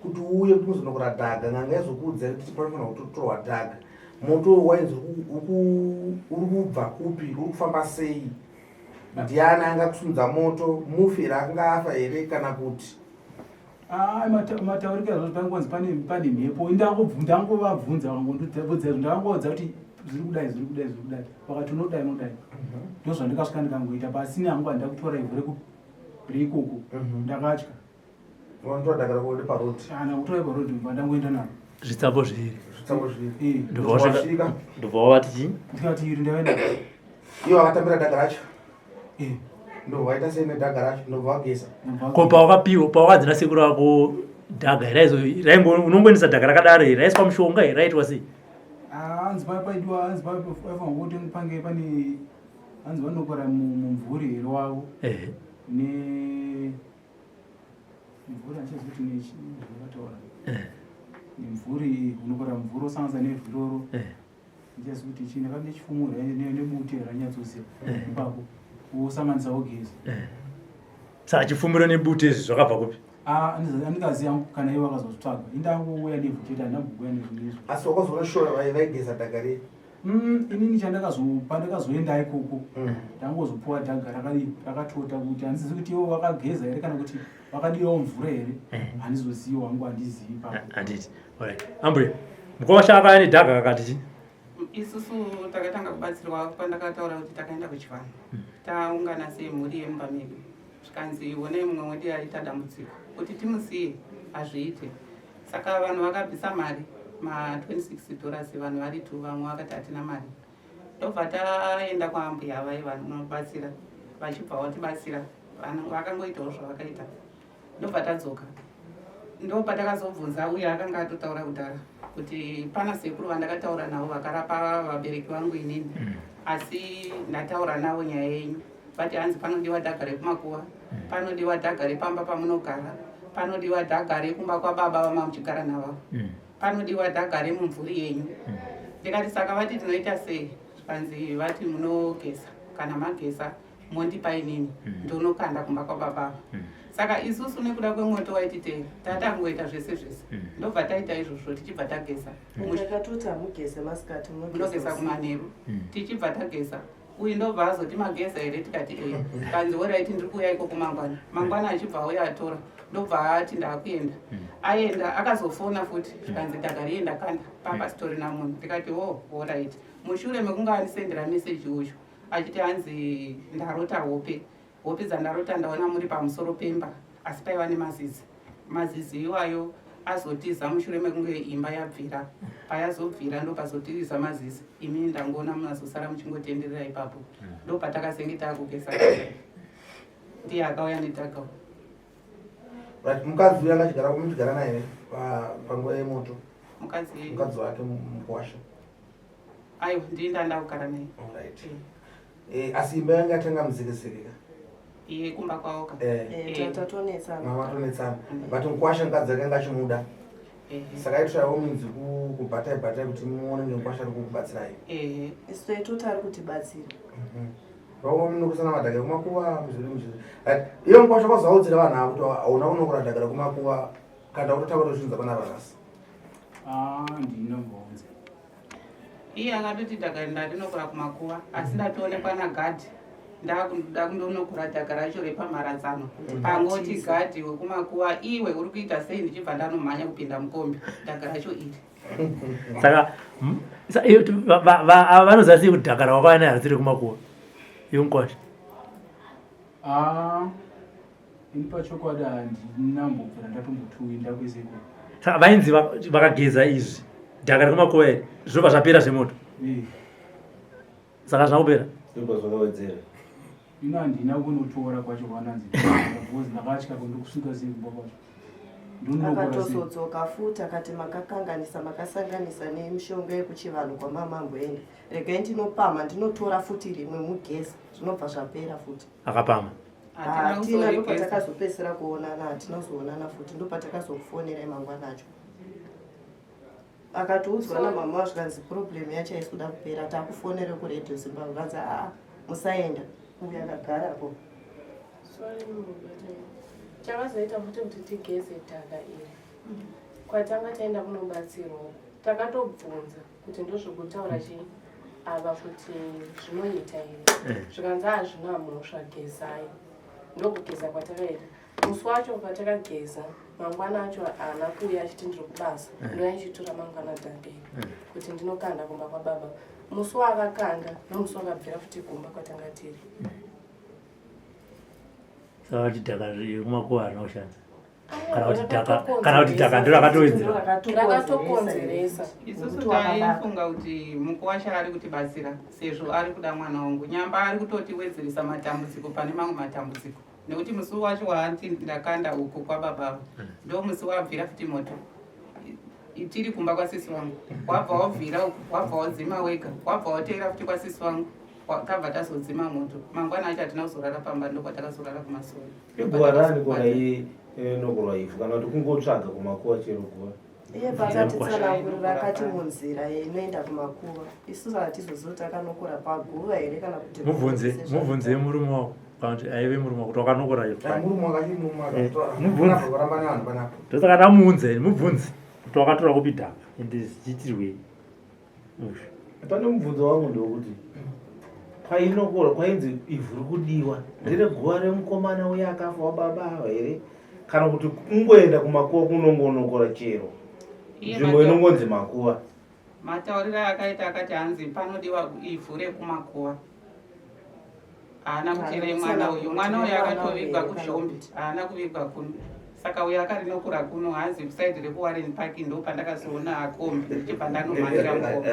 kuti uuye kuti muzonokora dhaga n'anga yazokuudzai kuti panofanira kutotorwa dhaga moto uyu wainzi uri kubva kupi uri kufamba sei ndiani anga kusumudza moto mufi here akanga afa here kana kuti ah, mataurike azvo pangonzi pane pane mhepo ndangovabvunza vakangondiudza izvo ndakangoudza kuti zviri kudai zviri kudai zviri kudai vakati unodai unodai mhm. ndozvandikasvika ndikangoita pasina hangu handida kutora ivhu reikoko mhm. ndakatya Unotora daka rako paroad. Kana kutora paroad mba ndangoenda naro. Zvitsapo zviri. Zvitsapo zviri. Ndobva wasvika. Ndobva wavati chii? Ndikati iri ndaenda. Ivo vakatambira dhaga racho. Eh. Ndobva waita sei nedhaga racho? Ndobva wageza. Ko pawakapiwa pawakadzi nasekuru vako dhaga raizo raingo unongoendesa dhaga rakadaro here raiswa mushonga here raitwa sei? Ah, hanzi paya paidiwa hanzi paya paifanirwa kuti pange pane hanzi vanokora mumvuri here wavo. Ehe. Ne mvuri handichazivi kuti nechi zvakataura. Eh. Nemvuri unokora mvuri wosanganisa nevhu iroro. Eh. Ndichaziva kuti chii ndakati nechifumuro nebute ranyatsoziva eh. ipapo wosanganisa wogeza. Eh. Saka chifumuro nebute izvi zvakabva kupi? Ah, andingaziva kana ivo vakazozvitsvaga indangouya nevhu chete handina kuuya nezvinhu izvo. Asi wakazoona shora vaigeza dhaga riye? Inini chandakazoenda ikoko ndangozopuwa dhaga rakadii rakatota kuti handizivi kuti ivo vakageza here kana kuti vakadiwawo mvura here eh. handizozivi wangu handizivi papo. Handiti. Alright. Ambuya, mukoma shaka ane dhaga kakati chii? Isusu takatanga kubatsirwa pandakataura kuti takaenda kuchivanhu. Taungana semhuri yemumba medu. Zvikanzi honai mumwe wedu aita dambudziko. Kuti timusiye hazviite. Saka vanhu vakabvisa mari ma 26 dollars vanhu vari two vamwe vakati hatina mari. Ndobva taenda kwaambuya vaye vanobatsira vachibva vatibatsira vakangoitawo zvavakaita. Ndobva tadzoka. Ndopatakazobvunza uye akanga atotaura kudhara kuti pana sekuru vandakataura navo vakarapa vabereki vangu inini asi ndataura navo nyaya yenyu vati hanzi panodiwa dhaga rekumakuva panodiwa dhaga repamba pamunogara panodiwa dhaga rekumba kwababa vamamuchigara navo panodiwa dhaga remumvuri yenyu ndikati saka vati tinoita sei zvikanzi vati munogeza kana mageza mondipa inini ndonokanda kumba kwababa ava saka isusu nekuda kwemoto waititeera tatangoita zvese zvese ndobva taita izvozvo tichibva tageza Takatoti hamugeze masikati munogeza kumanheru tichibva tageza uyu ndobva azoti mageza here tikati ee kanzi oraiti ndiri kuuya ikoko mangwana mangwana achibva auya atora ndobva ati ndakuenda aenda akazofona futi zvikanzi ndagarienda kanda papasitorina munhu ndikati o oraiti mushure mekunge andisendera meseji uyu achiti hanzi ndarota hope hope dzandarota ndaona muri pamusoro pemba asi paiva nemazizi mazizi iwayo azotiza mushure mekunge imba yabvira payazobvira ndopazotiza mazizi imi ndangoona munazosara muchingotenderera ipapo ndopatakazenge taakugeza ndiye akauya nedhaga Right, mukadzi uyu angachigara muchigara naye panguva yemoto mukadzi wake mukwasha Aiwa, ndini ndanda kugara naye. Alright. Eh, asi imba yanga yatanga muzekeseke ka? Iye kumba kwavo ka. Eh. Eh, tatonetsana. Mama tonetsana. But mukwasha mukadzi ake anga achimuda. Eh. Saka aitsvawo minzi kubatai batai kuti muone ngemukwasha ari kukubatsirai. Eh. Isu taitoti ari kutibatsira. Vamwe munokusana madhaka ekumakuva muzviri muzviri. Right. Iye mukwasha kwazaudzira vanhu ava kuti hauna kunokura dhaka rekumakuva kana kutotanga kutozvinza pana vanasi. Ah, ndinombonza. Iye akatoti ndakaenda ndinokura kumakuva asi ndatoonekwa nagadhi ndakuda kundonokura dhaka racho repamharadzano pangoti gadhi wekumakuva iwe uri kuita sei ndichibva ndanomhanya kupinda mukombi dhaka racho iri saka vanoziva sei kuti dhaka rawakauya naye harisi rekumakuva iwe mukwasha Ah, ini pachokwadi handina mbobvira ndatombotuinda kwese ikoko. Saka vainzi vakageza izvi dhaka rekumakuva iri zvinobva zvapera zvemoto. Eh. Saka hazvina kupera. Zvinobva zvakawedzera. Ini handina kunotora kwacho kwananzi because ndakatya kundokusvika sei kumba kwacho. Ndonokora sei. Akatozodzoka futi akati makakanganisa makasanganisa nemishonga yekuchivanhu kwamamamboenda. Regai ndinopamha ndinotora futi rimwe mugeza zvinobva zvapera futi. Akapamha. Hatina ndopatakazopedzisira kuonana hatina kuzoonana futi ndopatakazokufonerai mangwana acho. Akatiudzwa namama zvikanzi problem yacho haisi kuda kupera takufonere kuRadio Zimbabwe kanzi aa musaenda uyu akagarapo. Sorry mubata. Chakazoita futi kuti tigeze dhaka iri. Kwatanga taenda kunobatsirwa takatobvunza kuti ndozvokutaura chii ava kuti zvinoita here eh. zvikanzi hazvina mhosva gezai ndokugeza kwatakaita musi wacho patakageza mangwana acho haana kuuya achiti ndiri kubasa eh. ndouya ndichitora mangwana dhangeri eh. kuti ndinokanda kumba kwababa musi waakakanda nomusi wakabvira futi kumba kwatanga tiri saka kuti dhaka rekumakuva harina kushanda. Kana kuti dhaka, kana kuti dhaka ndiro rakatowedzera. Rakatokonzeresa. Isusu taifunga kuti mukuwasha ari kutibatsira sezvo ari kuda mwana wangu. Nyamba ari kutotiwedzeresa matambudziko pane mamwe matambudziko. Nekuti musi wacho waanti ndakanda uko kwababa ndo musi wabvira futi moto. Tiri kumba kwasisi wangu. Wabva wabvira uko, wabva wadzima wega, wabva wateera futi kwasisi wangu. Tabva tazodzima moto. Mangwana acho hatina kuzorara pamba ndokwatakazorara kumasoro. Iguva rani kona inokorwa ivhu kana kuti kungotsvaga kumakuva chero guva? Iye pakatitsanangurira akati munzira inoenda kumakuva. Isusu hatizozivi kuti akanokora paguva here kana kuti Mubvunze, mubvunze murume wako kana kuti aive murume wako kuti wakanokora ivhu. Murume wakati murume Eh, mubvunze. akaramba nevanhu panapa. Ndosaka ndamuunza ini, mubvunze kuti wakatora kupi dhaka ende zvichiitirwei. Ushu. Pane mubvunzo wangu ndewekuti kwainokorwa kwainzi ivhu riri kudiwa ndere guva remukomana uya akafa wababa ava here kana kuti kungoenda kumakuva kunongonokora chero Iye nzvimbo inongonzi makuva? Matauriro akaita akati hanzi panodiwa ivhu rekumakuva. Haana kuti remwana uyu. Mwana uyu akatovigwa kuZhombe, haana kuvigwa kuno. Saka uyu akarinokura kuno hanzi kusaidi rekuWarren Park ndo pandakazoona akombi ndichibva ndanomhanyira mukoma.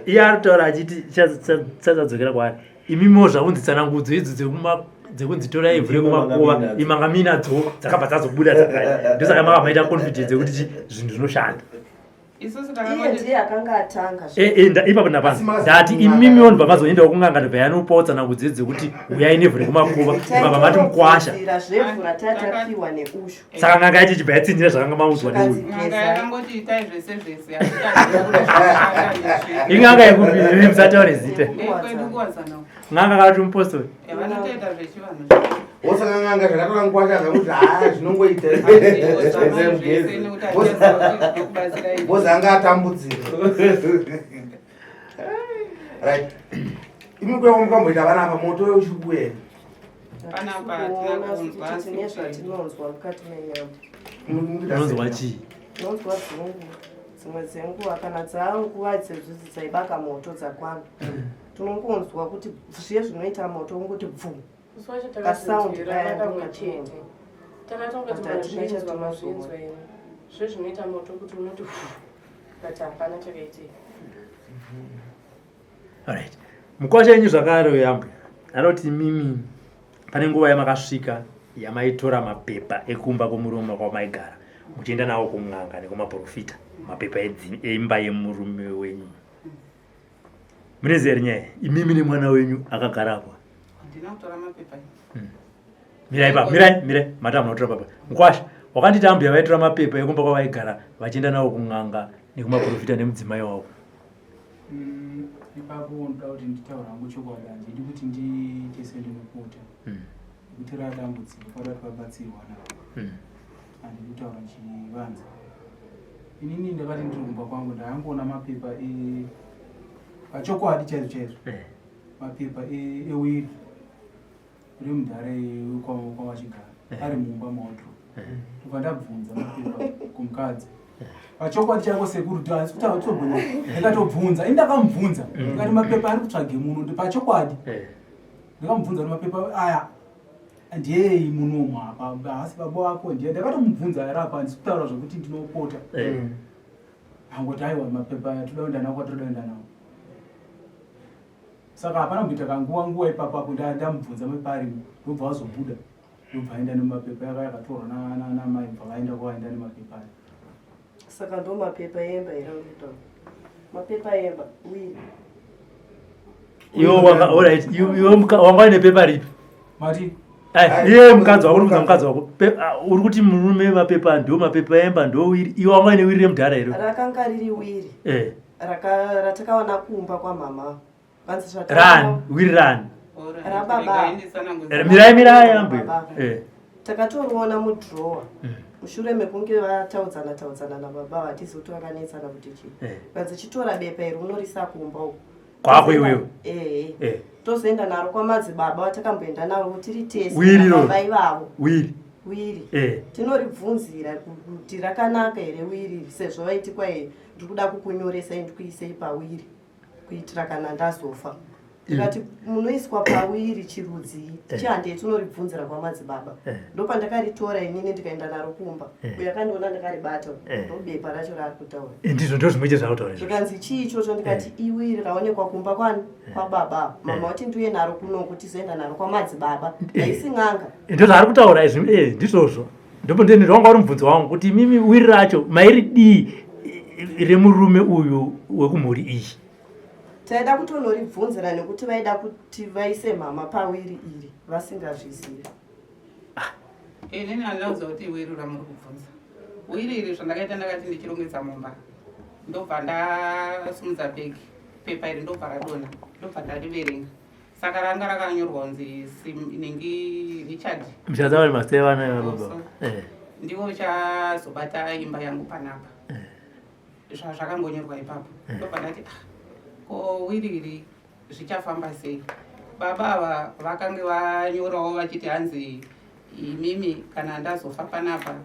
Iye ari kutaura achiti chadzadzokera kwaari. Imimiwo zvakunzi tsanangudzo idzo dzekunzi torai ivhu rekumakuva imanga minadzo dzakabva dzazobuda dzakadai. Ndosaka maka maita confidence yekuti zvinhu zvinoshanda. Isusu Iye takangoti ndiye akanga atanga. Ipapo ndapanzi ndati imimiwo ndobva mazoendawo kun'anga ndobva yanopawo tsanangudzo idzi dzekuti uyai nevhu rekumakuva ndobva mati mukwasha. Taitobvunzira zvevhu ratatapiwa neushu. Saka n'anga yacho ichibva yatsinhira zvakanga maudzwa neuyu. N'anga yakangoti itai zvese zvese. Hatitaziva kuti zvinoshanda nezvei. In'anga yekupi? Musataure zita. Ndekwedu kuWadzana uko. N'anga kana kuti mupostori? Vanotoita zvechivanhu. Wosaka n'anga zvakatora mukwasha zvakuti haa zvinongoita. Zvese nekuti hatichaziva kuti zvinokubatsira izvi. Bozi anga atambudzika. Right. Imi kuya mukamboita vana apa moto uchiri kuuya here? Panapa hatina Kuona kunzwa kuti tine asi kuti- zvatinonzwa mukati menyama. Unonzwa chii? Tinonzwa dzungu dzimwe dzenguva kana dzanguva dzedzudzi dzaibaka moto dzakwana. Tinongonzwa kuti zviye zvinoita moto ungoti bvu. Musi wacho Kasound takazvinzwira kaya kamwe ndokatinoona. chete. Takatongoti But hatina mazvinzwa chatinozoona. mazvinzwa ini. Zve zvinoita moto kuti unoti but hapana chakaitika. Alright. Mukwasha yenyu zvakare uyambwe anoti mimi pane nguva yamakasvika yamaitora mapepa ekumba kwomurume kwamaigara muchienda nawo kun'anga nekumaprofita, mapepa eimba yemurume wenyu. Munoziva here nyaya imimi nemwana wenyu akagara apo? Handina kutora mapepa. Mirai pa, mirai, mirai, mati hamuna kutora papa. Mukwasha, wakanditi ambuya vaitora mapepa ekumba kwavaigara vachienda nawo kun'anga nekumaprofita nemudzimai wavo. Ipapo ndoda kuti nditaura hangu chokwadi, handidi kuti ndiite sendinopota nekuti radambudziko pada kuti vabatsirwa navo. Handidi kutaura chivanza. Inini ndakati ndiri kumba kwangu ndakangoona mapepa pachokwadi chaizvo chaizvo mapepa ewiri remudhare kwavachigara ari mumba mawardrobe. Ndobva ndabvunza mapepa kumukadzi pachokwadi chako sekuru, asi kutaura tobvunza, ndikatobvunza ini, ndakamubvunza ndikati mapepa ari kutsvage muno ndi pachokwadi. Ndikamubvunza kuti mapepa aya ndiyei munomu apa, haasi baba wako ndiye? Ndakatomubvunza ari apa, handisi kutaura zvokuti ndinopota. Angoti aiwa, mapepa aya toda kuenda nawo kwatoda kuenda nawo. Saka hapana kumboita kanguva nguva ipapo apo ndamubvunza mapepa arimo, ndobva wazobuda, ndobva aenda nemapepa yaka yakatorwa namai, bva vaenda kwavaenda nemapepa aya. Saka ndo mapepa emba here urikutaura? Mapepa emba wiri. Iwe wanga, alright, iwe wanga uine pepa ripi? Mati Ai, iye mukadzi wako, uri kubvunza mukadzi wako. Uri kuti murume mapepa ndo mapepa emba ndo wiri. Iwe wanga uine wiri remudhara here? Rakanga riri wiri ratakawana kumba kwamama. Vanzi Rani, wiri rani? Rababa. Mirai, mirai ambuya. Baba. Takatoriona mudrawer mushure mekunge vataudzana taudzana nababa, vatizi kuti vakanetsana kuti chii. Vanzi chitora bepa iri unorisa kumba uko. Kwako iwewe? Ehe. Tozoenda naro kwamadzibaba vatakamboenda navo tiri tese Wiri iroro? nababa ivavo. Wiri. Wiri. Tinoribvunzira kuti rakanaka here wiri, sezvo vaiti kwai ndiri kuda kukunyoresai ndikuisei pawiri kuitira kana ndazofa. Ndikati munoiswa pawiri chirudzii? Eh. Chihandei tinoribvunzira kwamadzibaba. Eh. Ndopandakaritora inini ndikaenda naro kumba. Eh. Uyo akandiona ndakaribata. Eh. Ndobepa racho raari kutaura. Ndizvo ndo zvimwe chete zvakutaura izvozvo. Zvikanzi chii ichocho ndikati iwiri raonekwa kumba kwani kwababa. Mama vati ndiuye naro kunoku tizoenda naro kwamadzibaba. Eh. Haisi n'anga. Ndizvo zvaari kutaura izvi eh, ndizvozvo. Ndipo ndini wanga uri mubvunzo wangu kuti imimi wiri racho mairi dii remurume uyu wekumhuri iyi. Taida kutonoribvunzira nekuti vaida kuti vaise mhama pawiri iri vasingazvizivi. Inini handina kuziva kuti wiri ramuri kubvunza. Wiri iri zvandakaita ndakati ndichirongedza mumba ndobva ndasimudza bhegi pepa iri ndobva radonha ndobva ndariverenga saka ranga rakanyorwa kunzi ningi Richard Muchadza vari mazita evana vababa. Also. Eh. Ndiwo uchazobata imba yangu panapa. Zvazvakangonyorwa ipapo. Ndobva ndati ah, ko wiri iri zvichafamba sei? Baba ava vakange vanyorawo vachiti hanzi imimi kana ndazofa panapa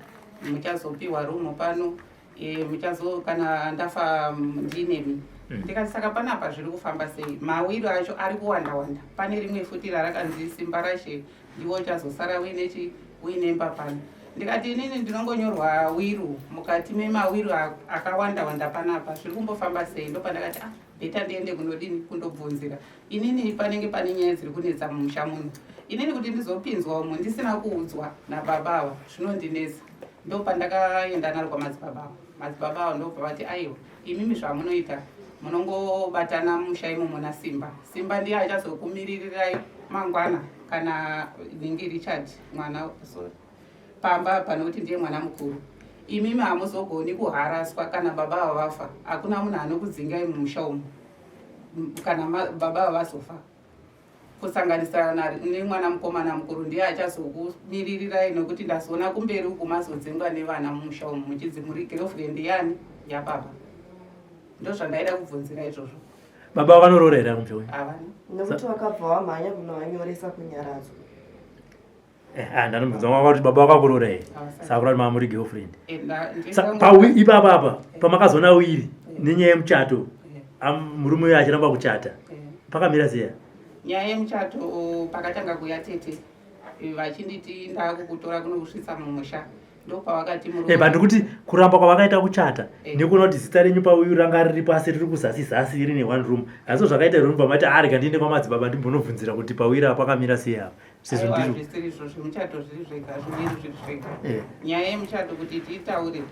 muchazopiwa rumu pano e, muchazo kana ndafa ndinemi. Ndikati saka panapa zviri kufamba sei? Mawiro acho ari kuwanda wanda. Pane rimwe futi rarakanzi simba rashe ndiwo uchazosara uine chi uine imba pano. Ndikati inini ndinongonyorwa wiru mukati memawiru akawanda wanda panapa zviri kumbofamba sei? Ndopandakati ah beta ndiende kunodini kundobvunzira. Inini panenge pane nyaya dziri kunetsa mumusha muno. Inini kuti ndizopinzwa umu ndisina kuudzwa nababa ava zvinondinetsa. Ndopandakaenda naro kwamadzibaba ava. Madzibaba ava ndobva vati aiwa imimi zvamunoita munongobatana mumusha imomo naSimba. Simba ndiye achazokumiririrai mangwana kana ningi Richard mwana sorry pamba apa nokuti ndiye mwana mukuru. Imimi hamuzogoni kuharaswa kana baba ava vafa. Hakuna munhu anokudzingai mumusha umu kana baba ava vazofa. Kusanganisira nemwana mukomana mukuru ndiye achazokumiririrai nokuti ndazoona kumberi uku mazodzingwa nevana mumusha umu muchinzi muri girlfriend yani yababa. Ndozvandaida kubvunzira izvozvo. Baba vakanoroora here kumusha kwenyu? Havana. Nekuti vakabva vamhanya kunovanyoresa kunyaradzwa. Ndanobvunza wanga kuti baba vakakuroora here? Havasati. Saka kurati mama muri girlfriend. Ndingango- Ipapa apa pamakazoona wiri nenyaya yemuchato, murume uyo achiramba kuchata. Pakamira sei? Nyaya yemuchato pakatanga kuuya tete vachinditi ndakukutora kunokusvitsa mumusha. Ndopavakati murume. But ndikuti kuramba kwavakaita kuchata nekuona kuti zita renyu pauyu ranga riripo asi riri kuzasi zasi rine one room. Asi zvakaita here unobva mati ah rega ndiende kwamadzibaba ndimbonobvunzira kuti pawiri apa pakamira sei apa. Sezvo Aiwa, ndiri zvisiri izvo zvemuchato zviri zvega, zviviri zviri zvega. Nyaya yemuchato kuti tiitaure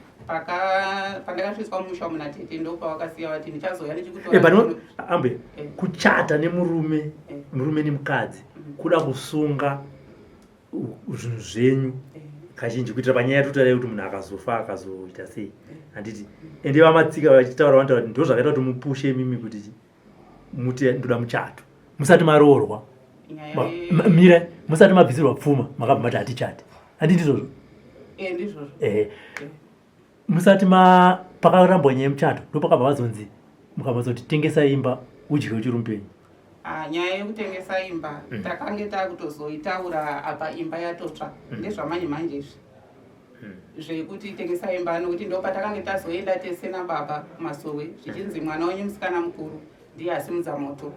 pandakasvitswa mumusha umu natete ndopavakasiya vati ndichazouya ndichikutora But ndino- ambe kuchata nemurume, murume nemukadzi kuda kusunga zvinhu zvenyu kazhinji kuitira panyaya yatotara yekuti munhu akazofa akazoita sei handiti. Ende vamatsika vachitaura vanotaura kuti ndozvakaita kuti mupushe imimi kuti muti ndoda muchato musati maroorwa. Nyaya Mira musati mabvisirwa pfuma makabva mati hatichati handiti ndizvozvo? Ndizvozvo. Musati pakarambwa nyaya yemuchato ndopakabva vazonzi mukabva tengesa imba udye uchiri mupenyu. Nyaya yekutengesa imba takange takutozoitaura apa imba yatotsva. Ndezvamanje manje izvi. Zvekuti tengesa imba nokuti ndopatakange tazoenda tese nababa kumasowe zvichinzi mwana wenyu musikana mukuru ndiye asimudza moto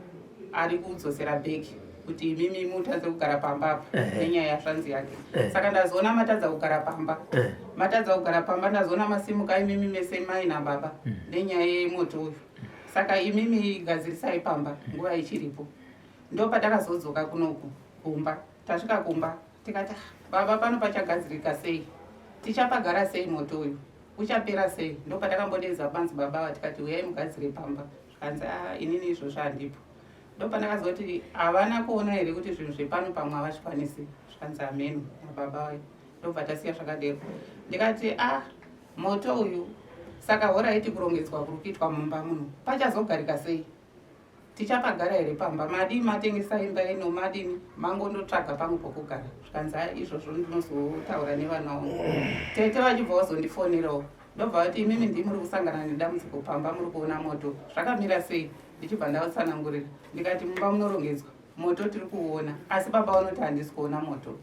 ari kudzosera bhegi kuti imimi mutadze kugara pamba apa nenyaya yazvanzi yake. Saka ndazoona matadza kugara pamba. Matadza kugara pamba ndazoona masimuka imimi mese mai nababa nenyaya yemoto uyu. Saka imimi gadzirisai pamba nguva ichiripo. Ndopatakazodzoka kunoku kumba. Tasvika kumba tikati baba pano pachagadzirika sei? Tichapagara sei moto uyu? Uchapera sei? Ndopatakambodedza panzi baba ava tikati uyai mugadzire pamba. Zvikanzi inini izvozvo handipo. Ndopandakazoti havana kuona here kuti zvinhu zvepano pamwe havazvikwanisi. Zvikanzi hameno nababa vayo. Ndobva tasiya zvakadero. Ndikati moto uyu saka horaiti kurongedzwa kuri kuitwa mumba muno pachazogarika sei? Tichapagara here pamba? Madii matengesa imba ino madini mangondotsvaga pamwe pokugara? Zvikanzi izvozvo ndinozotaura nevana vangu. Tete vachibva vazondifonerawo. Ndobva vati imimi ndimi muri kusangana nedambudziko pamba muri kuona moto. Zvakamira sei? Ndichibva ndavatsanangurira. Ndikati mumba munorongedzwa. Moto tiri kuuona. Asi baba vanoti handisi kuona moto.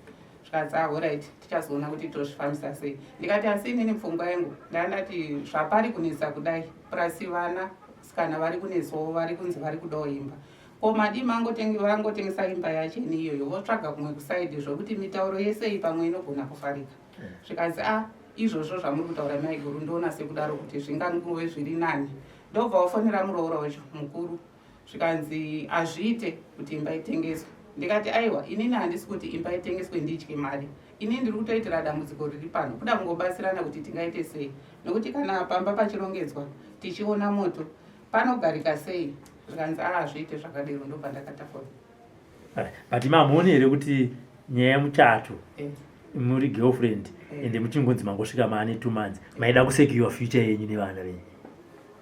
Zvikanzi alright tichazoona kuti tozvifambisa sei. Ndikati asi inini pfungwa yangu ndandati zvapari kunetsa kudai. Purasi vana sikana vari kunetsawo vari kunzi vari kudawo imba. Ko madii mangotenge vangotengesa imba yacheni iyoyo votsvaga kumwe kusaidi zvokuti mitauro yese iyi pamwe inogona kufarika. Zvikanzi a ah, izvozvo zvamuri kutaura maiguru ndoona sekudaro kuti zvingangove zviri nani. Ndobva wafonera muroora wacho mukuru zvikanzi hazviite kuti imba itengeswe. Ndikati aiwa inini handisi kuti imba itengeswe ndidye mari. Ini ndiri kutoitira dambudziko riri pano kuda kungobatsirana kuti tingaite sei nokuti kana pamba pachirongedzwa tichiona moto panogarika sei zvikanzi a hazviite zvakadero ndobva ndakatakura. But mamuoni here kuti nyaya yemuchato eh. muri girlfriend eh. ende muchingonzi mangosvika maane two months maida kusecure future yenyu nevana venyu?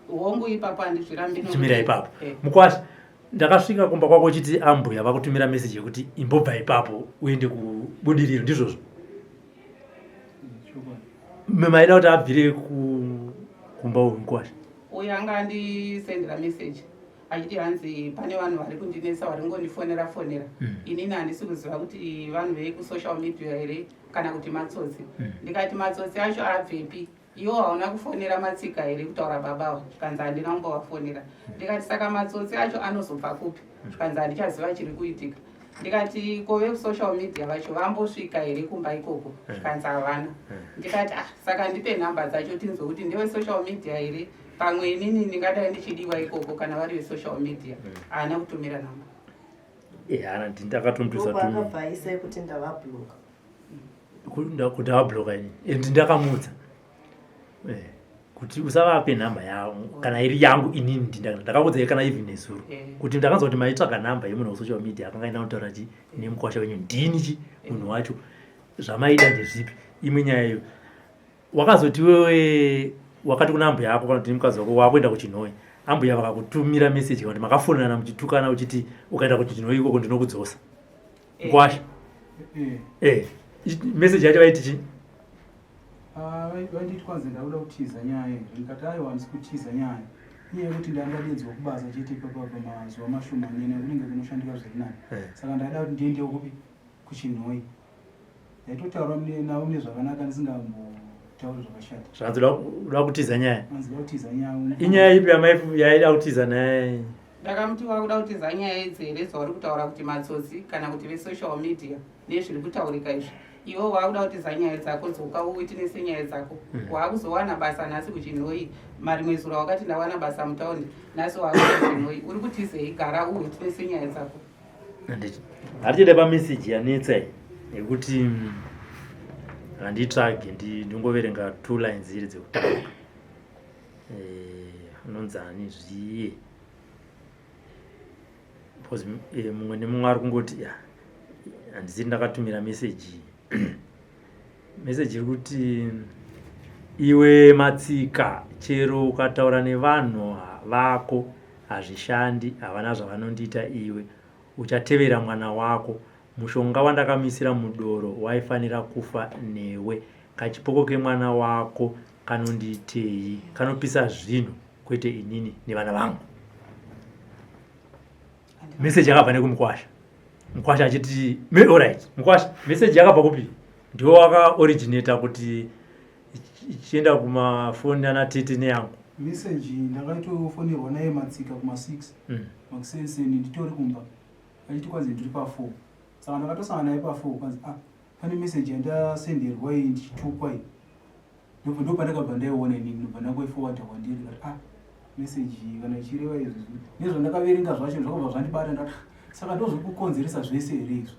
Hongu ipapo handizvirambi. Tumira ipapo eh. Mukwasha ndakasvika kumba kwako uchiti ambuya vakutumira message yekuti imbobva ipapo uende kubudiriro ndizvozvo maida kuti abvire kumba uyu mukwasha uyu anga andisendera message achiti hanzi pane vanhu vari kundinetsa vari kungondifonera fonera mm. inini handisi kuziva kuti vanhu vekusocial media here kana kuti matsotsi mm. ndikati matsotsi acho abvepi Iwe hauna kufonera Matsika here kutaura baba ava? Zvikanzi handina kumbovafonera. Ndikati saka matsotsi acho anozobva kupi? Zvikanzi handichaziva chiri kuitika. Ndikati ko vekusocial media vacho vambosvika here kumba ikoko? Zvikanzi havana. Ndikati ah saka ndipe nhamba dzacho tinzwe kuti ndewesocial media here? Pamwe inini ndingadai ndichidiwa ikoko kana vari vesocial media. Haana kutumira nhamba. Eh, haana ndakatomtusa tumi. Akabva aisa kuti ndavabloka. Kuti avabloka ini and ndakamuudza eh, kuti usavape nhamba yangu kana iri yangu inini ndakakuudza kana even nezuro eh. kuti ndakanzwa kuti maitsvaga nhamba yemunhu wesocial media akanga aina kutaura chi nemukwasha wenyu ndini chi munhu wacho zvamaida ndezvipi imwe nyaya iyo wakazoti wewe wakati kuna ambuya ako kana kuti nemukadzi wako wakuenda kuchinhoyi ambuya vakakutumira message kana kuti makafonana muchitukana uchiti ukaenda kuchinhoyi ikoko ndinokudzosa Ngwasha. Eh. eh. Message yacho vaiti chii? Ah, vainditi kwanzi ndakuda kutiza nyaya iyi. Ndikati aiwa handisi kutiza nyaya. Inyaya yekuti ndanga kubasa chete ipapa pamazuva mashomanene kunenge kunoshandika zviri nani. Eh. Saka ndaida kuti ndiendewo kupi kuChinhoyi. Ndaitotaura navo mune zvakanaka ndisingambotauri zvakashata. Zvanzi uda kutiza nyaya. Hanzi uda kutiza nyaya. Inyaya ipi yamai yaida kutiza naye? Ndakamuti wakuda kutiza nyaya idzi here dzauri kutaura kuti matsotsi kana kuti vesocial media nezviri kutaurika izvi iwe wakuda kutiza nyaya dzako dzoka uwitinese nyaya dzako hmm. wakuzowana basa nhasi kuchinhoyi marimwe zuro wakati ndawana basa mutaundi nhasi wakuchinhoyi uri kutizei gara uwitinese nyaya dzako hatichida pameseji yanetsa iyi yekuti handitsvage ndingoverenga two lines iri dzekutanga eh, unonzani zviye because eh, mumwe nemumwe ari kungoti ya handisiri ndakatumira meseji meseji iri kuti iwe matsika chero ukataura nevanhu vako hazvishandi havana zvavanondiita iwe uchatevera mwana wako mushonga wandakamisira mudoro waifanira kufa newe kachipoko kemwana wako kanondiitei kanopisa zvinhu kwete inini nevana vangu meseji yakabva nekumukwasha mukwasha achiti orit mukwasha meseji yakabva kupi ndiwo wakaoriginata kuti ichienda kumafoni ana tete neyangu meseji ndakaitofonerwa naye matsika kuma6 mm. makusenseni nditori kumba achiti kwanzi ndiri pa4 saka ndakatosangana naye pa4 kwanzi ah pane meseji yandasenderwa iyi ndichitukwa iyi ndobva ndopandakabva ndaiona inini ndobva ndangoifowarda kwandiri ndikati ah message iyi kana ichireva izvi nezvandakaverenga zvacho zvakabva zvandibata ndati ah, saka ndozvikukonzeresa zvese here izvo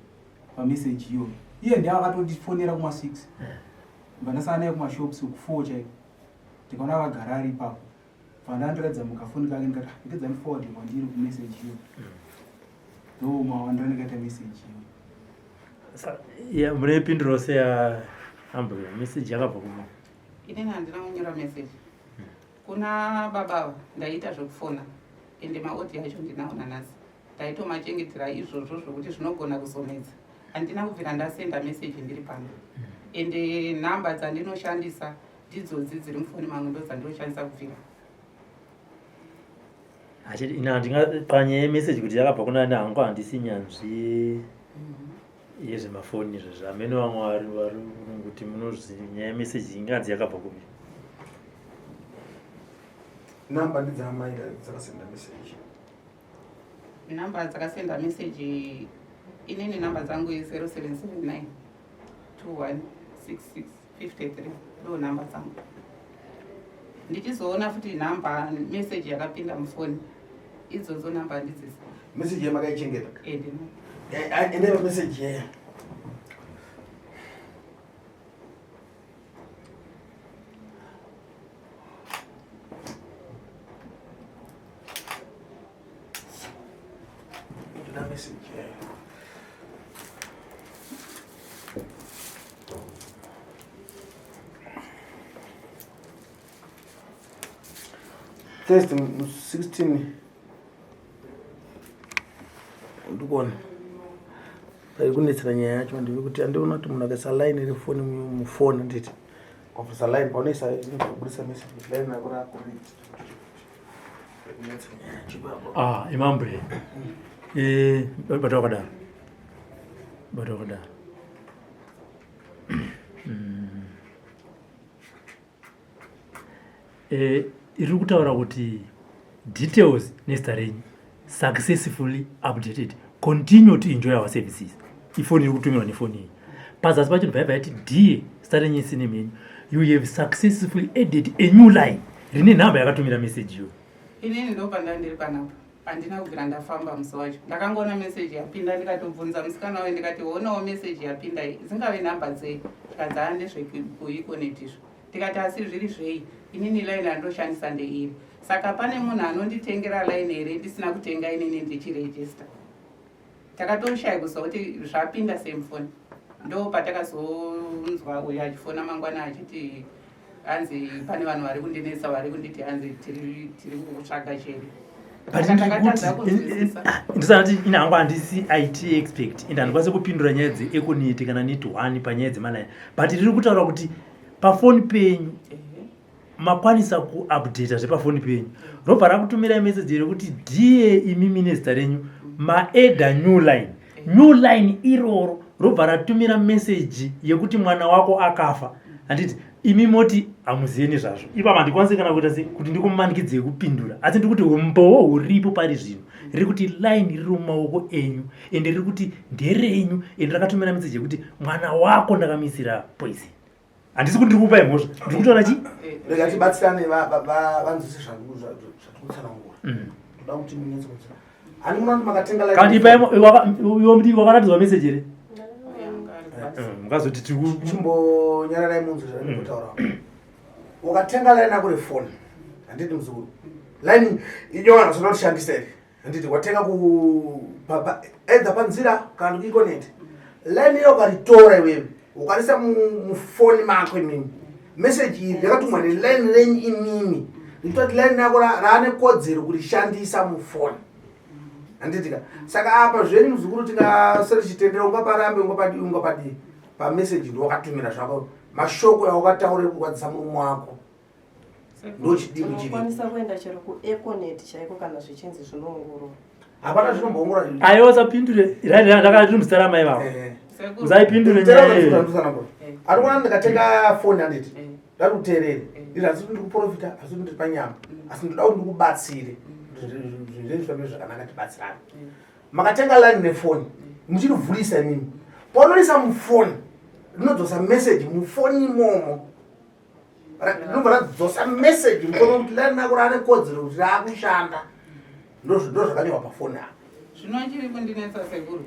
pameseji iyoyo iye ndiye akatondifonera kuma 6 bva ndasana naye kumashops ku4 chaiko ndikaona akagara ari ipapo bva ndandiratidza mukafoni kake ndikati ah, rekedza ndiforward kwandiri kumeseji iyoyo ndo mawandiro andikaita meseji iyoyo mune pinduro seya ambuya meseji yakabva kuma inini handina kunyora meseji kuna baba ava ndaiita zvekufona ende maodhi acho ndinawo nanhasi ndaitomachengetera izvozvo zvokuti zvinogona kuzonetsa handina kubvira ndasenda meseji ndiri pano ende nhamba dzandinoshandisa ndidzodzi dziri mufoni mangu ndodzandinoshandisa kubvira panyaya yemeseji kuti yakabva kuna ani hangu handisi nyanzvi yezvemafoni izvo zvamene vamwe vari vari kuti munozi nyaya yemeseji inganzi yakabva kupi namba ndidzaamai dzakasenda meseji. Number dzakasenda message inini number dzangu i 0779 2166 53 ndo number dzangu. Ndichizoona futi number message yakapinda mufoni idzodzo number handidzisi. Message yamakaichengeta? Eh, ndino. Endai pamessage yaya. Ndoda message yayo. Thursday 16 ndikuona pairi kunetsera nyaya yacho ndeve kuti andiona kuti munhu akaisa line refoni mufoni handiti kwabvisa line paunoisa inobudisa message line rako rakorect. Ah, imambo eh bata wakadaro bata wakadaro. Iri kutaura kuti details nezita renyu successfully updated, continue to enjoy our services. Ifoni iri kutumirwa nefoni iyi, pazasi pacho ndibva yabva yati dear, zita renyu surname yenyu, you have successfully added a new line rine nhamba yakatumira message iyo. Inini ndopanda ndiri panapa, handina kubvira ndafamba musi wacho. Ndakangoona meseji yapinda, ndikatobvunza musikana wayo, ndikati oonawo meseji yapinda iyi, dzingave nhamba dzei? Tikadzi aa ndezvekuEconet izvo. Ndikati asi zviri zvei? Inini line randoshandisa ndeiri, saka pane munhu anonditengera line here ndisina kutenga inini ndichirejista? Takatoshaya kuziva kuti zvapinda sei mufoni. Ndo patakazonzwa uyo achifona mangwana achiti hanzi pane vanhu vari kundinetsa, vari kunditi hanzi tiri kukutsvaga cheri. But Takatadza kunzwisisa. Ndisati ine hangu, handisi IT expert and handikwanisi kupindura nyaya dzeEconet kana Net One panyaya dzemalaini, but riri kutaura kuti pafoni penyu makwanisa kuupdata zvepafoni penyu, robva rakutumirai meseji rekuti dear imimi nezita renyu maadda new line. New line iroro robva ratumira meseji yekuti mwana wako akafa, handiti? Imi moti hamuzivi nezvazvo. Ipapa handikwanisi kana kuita se kuti ndikumanikidzei kupindura, asi ndiri kuti umbowo huripo pari zvino riri kuti line riri mumaoko enyu, ende riri kuti nderenyu, ende rakatumira meseji yekuti mwana wako ndakamisira poison. Handisi kuti ndiri kukupai mhosva, ndiri kutaura chi Rega tibatsirane vanzwise zvatikutsanangura. Toda kuti munyatse kunzwa. Hani munoona kuti makatenga line Kana ipai iwe mudiki wakaratidzwa meseji here? Mukazoti tiri Chimbonyararai munzwe zvandinotaura. Ukatenga line yako refoni, handiti muzukuru? Line inyowani usoda kutishandisa here, handiti? Watenga ku either panzira kana kuEconet, line iyo ukaritora iwewe ukarisa mufoni mako imimi, meseji iri yakatumwa neline renyu imimi, ndikuti line rako raane kodzero kurishandisa mufoni, handiti ka? Saka apa zvenyu muzukuru tingasere chitendero, ungaparambe, ungapadii, ungapadii, pameseji ndiwakatumira zvako mashoko awakataura ekurwadzisa murume wako, ndochidini chiri Unokwanisa kuenda chero kuEconet chaiko kana zvichinzi zvinoongorora. Hapana zvinomboongorora. Aiwa, usapindure, ndakati muzita ramai vavo. Usaipindure nyaya iyoyo. Ari kuona ndikatenga foni, handiti? Ndari kuteerere izvi, asi kuti ndikuprofita, asi kuti ndiri panyama, asi ndoda kuti ndikubatsire zvinhu zvifambe zvakanaka, tibatsirane. Makatenga line nefoni, muchirivhurisa imimi, paunorisa mufoni rinodzosa meseji mufoni imomo, rinobva radzosa meseji mufoni kuti line rako raane kodzero kuti raakushanda. Ndo zvakanyorwa pafoni apa. Zvino chiri kundinetsa sekuru,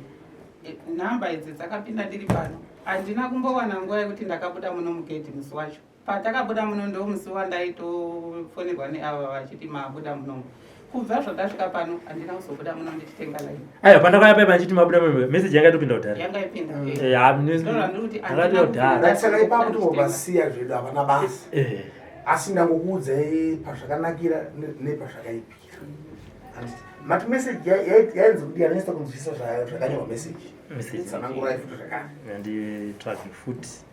nhamba idzi dzakapinda ndiri pano. Handina kumbowana nguva yekuti ndakabuda muno mugedhi musi wacho. Patakabuda muno ndo musi wandaitofonerwa neava vachiti mabuda munomu. Kubva zvandasvika pano handina kuzobuda muno ndichitenga line. Aiwa, pandakauya paipa ndichiti mabuda muno, meseji yanga itopinda kudhara. Yanga ipinda. Ndozvandiri kuti handina kudhara. Saka ipapo timbobasiya zvedu, havana basa, asi ndangokuudzai pazvakanakira nepazvakaipira. Handiti mati meseji yainzi kudii? Anonyatsa kunzwisisa zvakanyorwa meseji. Message. Tsanangurai futi zvakare. Nditsvage futi.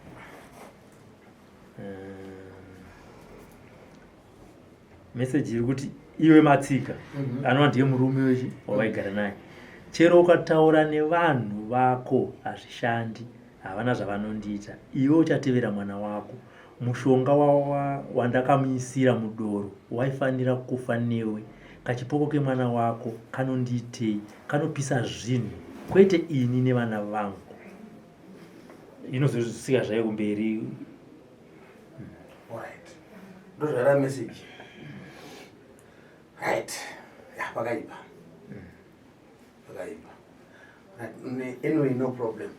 Meseji iri kuti iwe Matsika, anova ndiye murume wechi wawaigara naye, chero ukataura nevanhu vako hazvishandi, havana zvavanondiita. Iwe uchatevera mwana wako. Mushonga wandakamuisira mudoro waifanira kufa newe. Kachipoko kemwana wako kanondiitei kanopisa zvinhu kwete ini nevana vangu. Inozosvika zvayo kumberi. Alright. Ndozvara message. Right. Ya pakaipa. Pakaipa. Right. Anyway, no problem.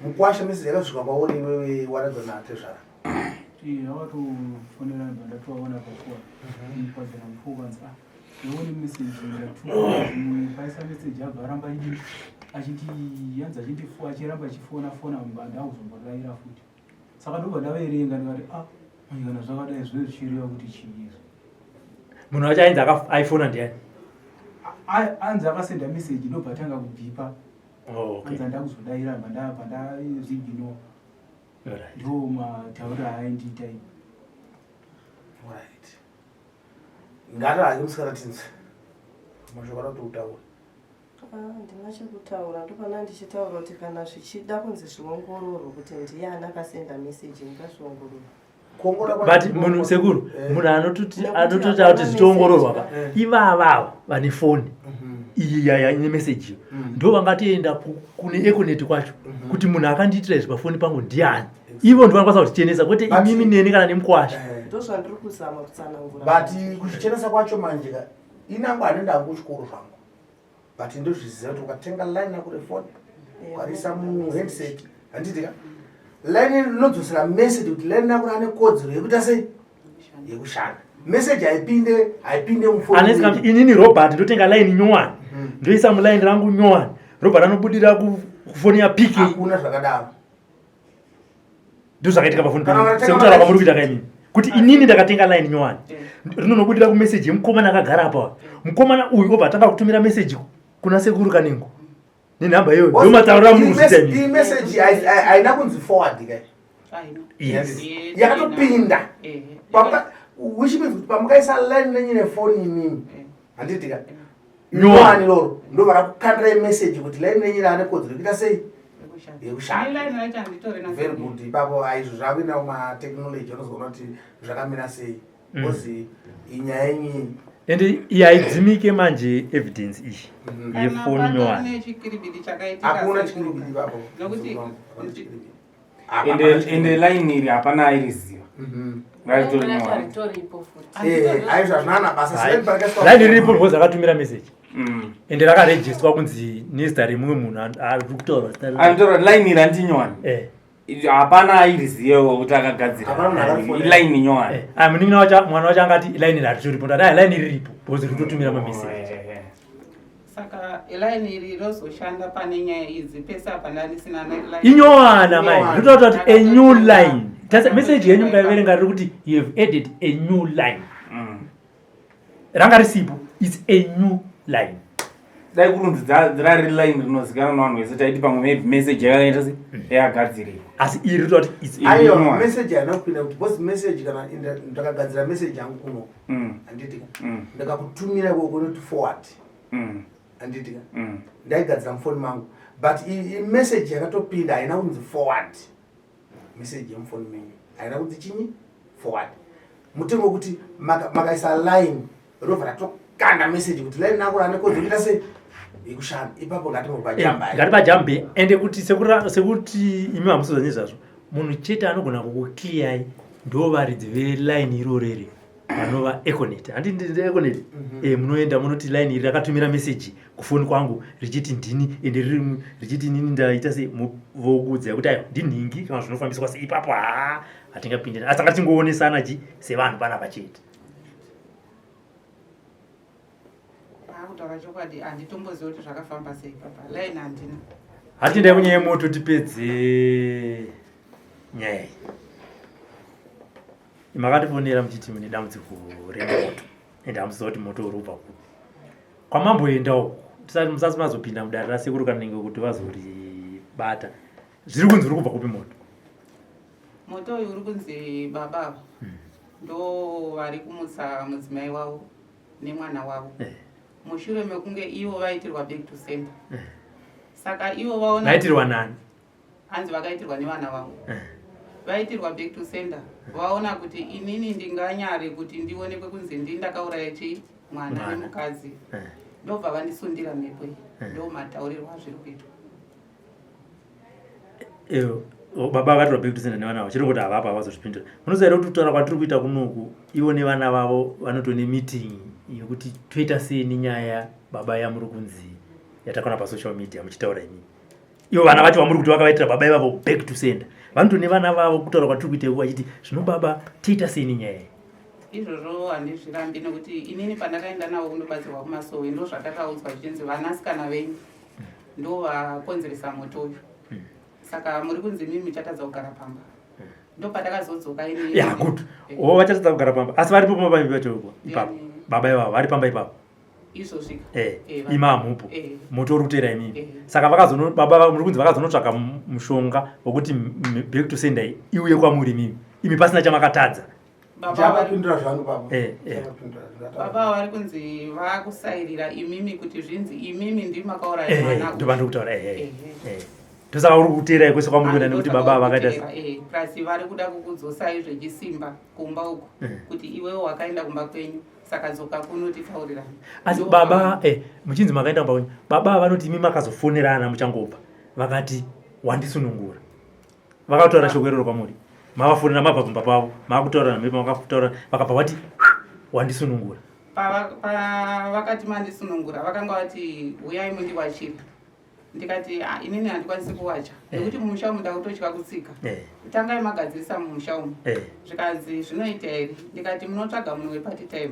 Mukwasha message yakasvika kwauri iwewe waradzwa natezvara. Eh, awatofonera ndobva ndatovaona pafoni. Kwadzana mufuko kanzi ah, ndaone message ndatuka zvimwe paisa message abva aramba achiti achiti yanzi achiti achiramba achifona fona ndakuzombodaira futi. Saka ndobva ndaverenga ndikati ah, manje kana zvakadai zvinenge zvichireva kuti chii izvi. Munhu wacho ainzi aifona ndiani? Anzi akasenda message ndobva atanga kubhipa. Oh, okay. Anzi andakuzodaira bva ndabva ndazviignore. Ndo matauriro aaindiita ivo. Right. Ngati musikana tinzwe. Mashoko anoda kuti utaure. Ah, handina chekutaura ndopana ndichitaura kuti kana zvichida kunzi zviongororwe kuti ndiani akasenda meseji ngazviongororwe but munhu sekuru eh. munhu anototi kuti zvichiongororwa ka eh. ivavavo vane foni mhm. iyi yaya ine meseji iyo mhm. ndo vangatoenda kune econet kwacho mhm. kuti munhu akandiitira izvi pafoni pangu ndiani ivo ndo vanokwanisa kuzvichenesa kwete imimi neni kana nemukwasha eh. ndozvandiri kuzama kutsanangura but kuzvichenesa kwacho manje ka inangu hanenda hangu kuchikoro zvangu but ndozviziva kuti ukatenga line yako refoni ukarisa muhandset handiti ka line rinodzosera message kuti line rako rane kodzero yekuita sei yekushanda message haipinde haipinde mufoni inini robert ndotenga line nyowani mhm. ndoisa muline rangu nyowani robert anobudira kufoni yapk hakuna zvakadaro ndozvakaitika pafoni sekutaura kwamuri kuita kaimini kuti inini ndakatenga line nyowani rinonobudira kumeseji yemukomana akagara apa mukomana uyu obva atanga kutumira meseji kuna sekuru kanengo nenhamba iyoyo ndomataurira muri kuzviita iyi meseji haina kunzi forward kai yakatopinda which means kuti pamukaisa line nenyu nefoni imimi handiti ka nyowani loro ndobva rakukandirai message kuti line renyu raane kodzero yekuita sei yekushanda very good ipapo aizvo zvakuenda kumatechnology unozoona kuti zvakamira sei mm. because inyaya yenyu ende iyi haidzimike manje evidence iyi mm. yefoni nyowani hakuna chikiribidi ipapo ende line iri hapana airiziva mhm. line riripo because akatumira message mm. ende rakarejistwa kunzi nezita remumwe munhu ari kutaura zita line iri andinyowani eh. hapana airiziva kuti akagadzira line nyowani eh, ah, munin'ina wacho mwana wacho angati line iri haritoripo ndati ah, line riripo because riri kutotumira mameseji oh, eh, Saka line iri rozoshanda pane nyaya idzi pese apa ndandisina inyowana mai ndotaura kuti a new line Tasa message yenyu mukaiverenga riri kuti you have added a new line mm. Ranga risipo it's a new line dai kurunzi rari line rinozikanwa nevanhu vese taiti pamwe maybe message yakaita se mm. yagadziriwa asi iri rinotaura kuti it's aiwa message haina kupinda kuti because message kana ndakagadzira message yangu kuno mm. handiti mm. ndakakutumira ikoko unoti forward mm. handiti ka mm. ndaigadzira mufoni mangu but imessage yakatopinda haina kunzi forward message yemufoni menyu haina kunzi chinyi forward mutengo wekuti makaisa line robva ratokanda message kuti line rako rane kodzo kuita sei yekushanda ipapo ngatimubajambai eh, ngatibajambe ende kuti sekuti imi hamusiza nezvazvo munhu chete anogona kukuclearai ndo varidzi veline irorere vanova econet handi ndi econet mm -hmm. e, munoenda munoti line iri rakatumira meseji kufoni kwangu richiti ndini ende riri richiti inini ndaita se vokuudzai kuti ayo ndinhingi kana zvinofambiswa se ipapo haa hatingapinde asi tanga tingoonesana chi sevanhu panapa chete kutaura chokwadi handitomboziva kuti zvakafamba sei papa line handina hatindai kunyaya yemoto tipedze nyaya iyi Makatifonera muchiti mune dambudziko remoto ende hamuziva kuti moto uri kubva kupi. Kwamamboenda uku tisati musati mazopinda mudare rasekuru Kanenge kuti vazoribata. Zviri kunzi uri kubva kupi moto? Moto uyu uri kunzi baba ava hmm. ndo vari kumutsa mudzimai wavo nemwana wavo eh. mushure mekunge ivo vaitirwa back to center eh. Saka ivo vaona vaitirwa nani? Hanzi vakaitirwa nevana vavo eh. Vaitirwa back to sender vaona kuti inini ndinganyare kuti ndionekwe kunzi ndini ndakauraya chii. mwana nemukadzi eh. Ndobva vandisundira mhepo iyi eh. Ndo mataurirwo azviri kuitwa. Eh, oh, baba vakatorwa back to sender nevana vavo chiri kuti havapo havazozvipindura. Munoziva here kuti kutaura kwatiri kuita kunoku ivo nevana vavo vanotone meeting yekuti toita sei nenyaya baba yamuri kunzi yatakaona pasocial media muchitaura imini. Ivo vana vacho vamuri kuti vakavaitira baba ivavo back to sender vanotone vana vavo kutaura kwatiri kuita iko vachiti zvino baba toita sei nenyaya iyi. Izvozvo handizvirambi nekuti inini pandakaenda navo kundobatsirwa kumasowe ndozvatakaudzwa zvichinzi vanasikana venyu ndovakonzeresa moto uyu. Saka muri kunzi mimi muchatadza kugara pamba. Ndopatakazodzoka ini. Yeah, good. Eh. Oh, vachatadza kugara pamba. Asi varipo pamba pacho ipapo. Baba ivavo vari pamba ipapo. Izvozvika. Eh, eh ima hamupo. Eh. Moto uri kuteera imimi. Eh. Saka vakazono baba muri kunzi vakazonotsvaka mushonga wekuti back to sender iuye kwamuri imimi. Imi pasina chamakatadza. Chakapindura zvangu baba. Eh, eh. Baba vari kunzi vakusairira imimi kuti zvinzi imimi ndimi makauraya eh, mwana. Ndobva kutaura eh, eh. Eh. Ndosaka uri kuteera kwese kwamuri kuenda nekuti baba vakaita eh, plus vari kuda kukudzosai zvechisimba kumba uko eh. Kuti iwewe wakaenda kumba kwenyu saka dzoka kuno titaurirane. Asi baba eh, muchinzi makaenda kumba kwenyu baba vanoti imi makazofonerana muchangobva vakati wandisunungura. Vakataura shoko iroro kwamuri mavafonera mabva kumba pavo makutaura nami makataura vakabva vati wandisunungura. Pavakati mandisunungura vakanga vati huyai mundiwachire. Ndikati ah, inini handikwanisi kuwacha eh. Nekuti mumusha umu ndakutotya kutsika eh. Tangai magadzirisa mumusha umu eh. Zvikanzi zvinoita here? Ndikati munotsvaga munhu wepati time.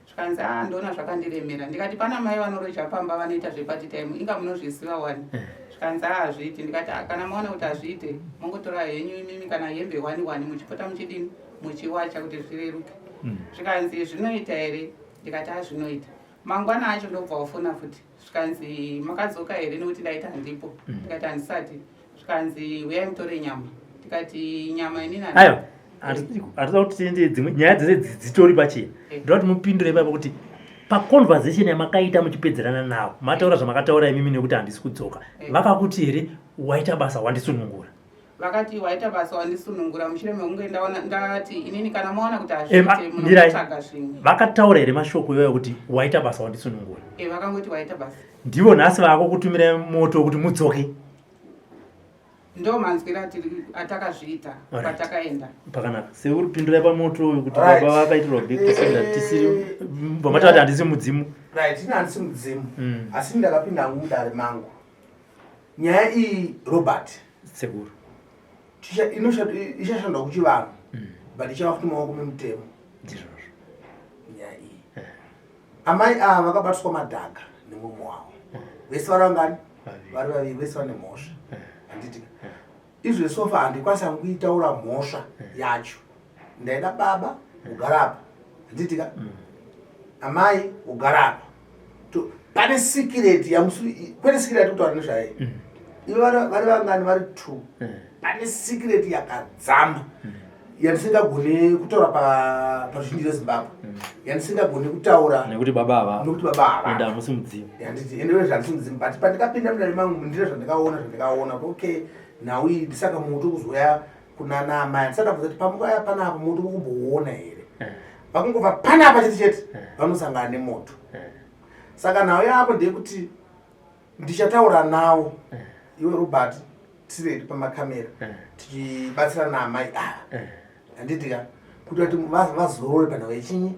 Zvikanzi a ah, ndoona zvakandiremera. Ndikati pana mai vanoroja pamba vanoita zvepati time inga munozviziva wani. Zvikanzi a ah, hazviiti. Ndikati ah, kana maona kuti hazviite mongotora henyu imimi kana hembe wani wani muchipota muchidini muchiwacha kuti zvireruke. Zvikanzi zvinoita here? Ndikati a zvinoita. Mangwana acho ndobva wafona futi zvikanzi makadzoka here nekuti ndaita handipo. Ndikati handisati. Zvikanzi huyai mutore nyama. Ndikati nyama inini aiwa hatida kuti tiende dzimwe nyaya dzese dzitori pachena. Eh. Ndoda kuti mupindure ipapo kuti paconversation yamakaita muchipedzerana navo mataura zvamakataura imimi nekuti handisi kudzoka. Eh. Vakakuti here waita basa wandisunungura? Vakati waita basa wandisunungura mushure mekunge ndaona ndati inini kana maona kuti hazviite munotsvaga zvimwe. Vakataura here mashoko iwayo kuti waita basa wandisunungura? Eh, vakangoti waita basa. Ndivo nhasi vakukutumira moto kuti mudzoke. Ndo manzwiro atakazviita patakaenda. Pakanaka. Sekuru pindurai pamoto uyu kuti baba vakaitirwa back to sender tisiri vamati handisi mudzimu. Right, ini handisi mudzimu. Asi ndakapinda hangu mudare mangu. Nyaya iyi Robert sekuru ichashandwa kuchivanhu but ichava futi maoko memutemo. Ndizvozvo. Nyaya iyi. Amai ava vakabatiswa madhaga nemurume wavo. Vese vari vangani? Vari vaviri vese vane mhosva. Handiti. Izvo sofa handikwanisa kuitaura mhosva yacho. Ndaida baba kugara apa. Handiti ka? Amai kugara apa. Pane secret yamusu kwete secret yatiri nezvayo. Ivo vari vangani vari 2. Pane secret yakadzama yandisingagoni kutaura paruzhinji rweZimbabwe. Yandisingagoni kutaura nekuti baba ava. Nekuti baba ava. Ende hamusi mudzimu. Handiti ende wezve handisi mudzimu but pandikapinda mudare mangu ndine zvandikaona zvandikaona kuti okay nhau iyi ndisaka moto kuzouya kuna namai handisati ndabvunza kuti pamuka panapa moto kumboona here. Vakungobva panapa chete chete vanosangana nemoto. Saka nhau yapo ndeyekuti ndichataura nawo iwe Robert tiri pamakamera tichibatsira naamai ava. Handiti ka kuti vati vazorore panhau yechinyi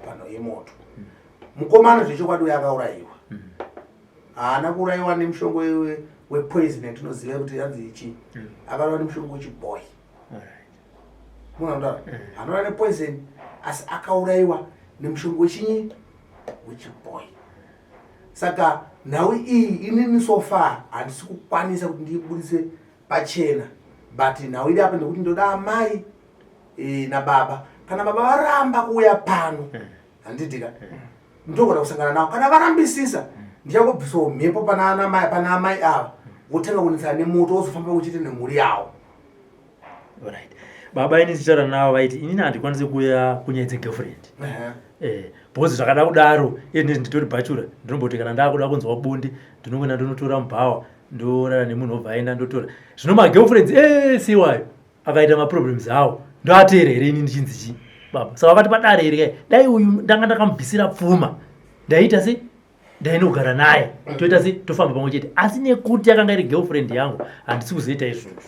panhau yemoto. Mukomana zvechokwadi uyo akaurayiwa. Haana kuurayiwa nemushongo wepoison yatinoziva kuti yanzi ichi. Akaurayiwa nemushongo wechibhoyi. Munoona kudaro? Haana nepoison asi akaurayiwa nemushongo wechinyi wechibhoyi. Saka nhau iyi inini so far handisi kukwanisa kuti ndiiburitse pachena but nhau iri apa nekuti ndoda amai nababa. Kana baba varamba kuuya pano handiti ka ndogona kusangana navo. Kana varambisisa ndichangobvisawo mhepo pana ana pana amai ava votanga kunetsana nemoto wozofamba uchite nemhuri yavo. Right. Baba ini ndichitaura navo vaiti inini handikwanisi kuuya kunyaya dzegirlfriend. Because zvakada kudaro iye ndinezi nditori bachelor ndinomboti kana ndakuda kunzwa bonde ndinongoenda ndonotora mubhawa ndorara nemunhu obva aenda ndotora. Zvino magirlfriends ese iwayo akaita maproblems awo ndoateera here ini ndichinzi chii baba. Saka vakati padare here kai dai uyu ndanga ndakamubvisira pfuma. Ndaiita sei? Ndainogara naye toita sei? Tofamba pamwe chete. Asi nekuti yakanga iri girlfriend yangu handisi kuzoita izvozvo.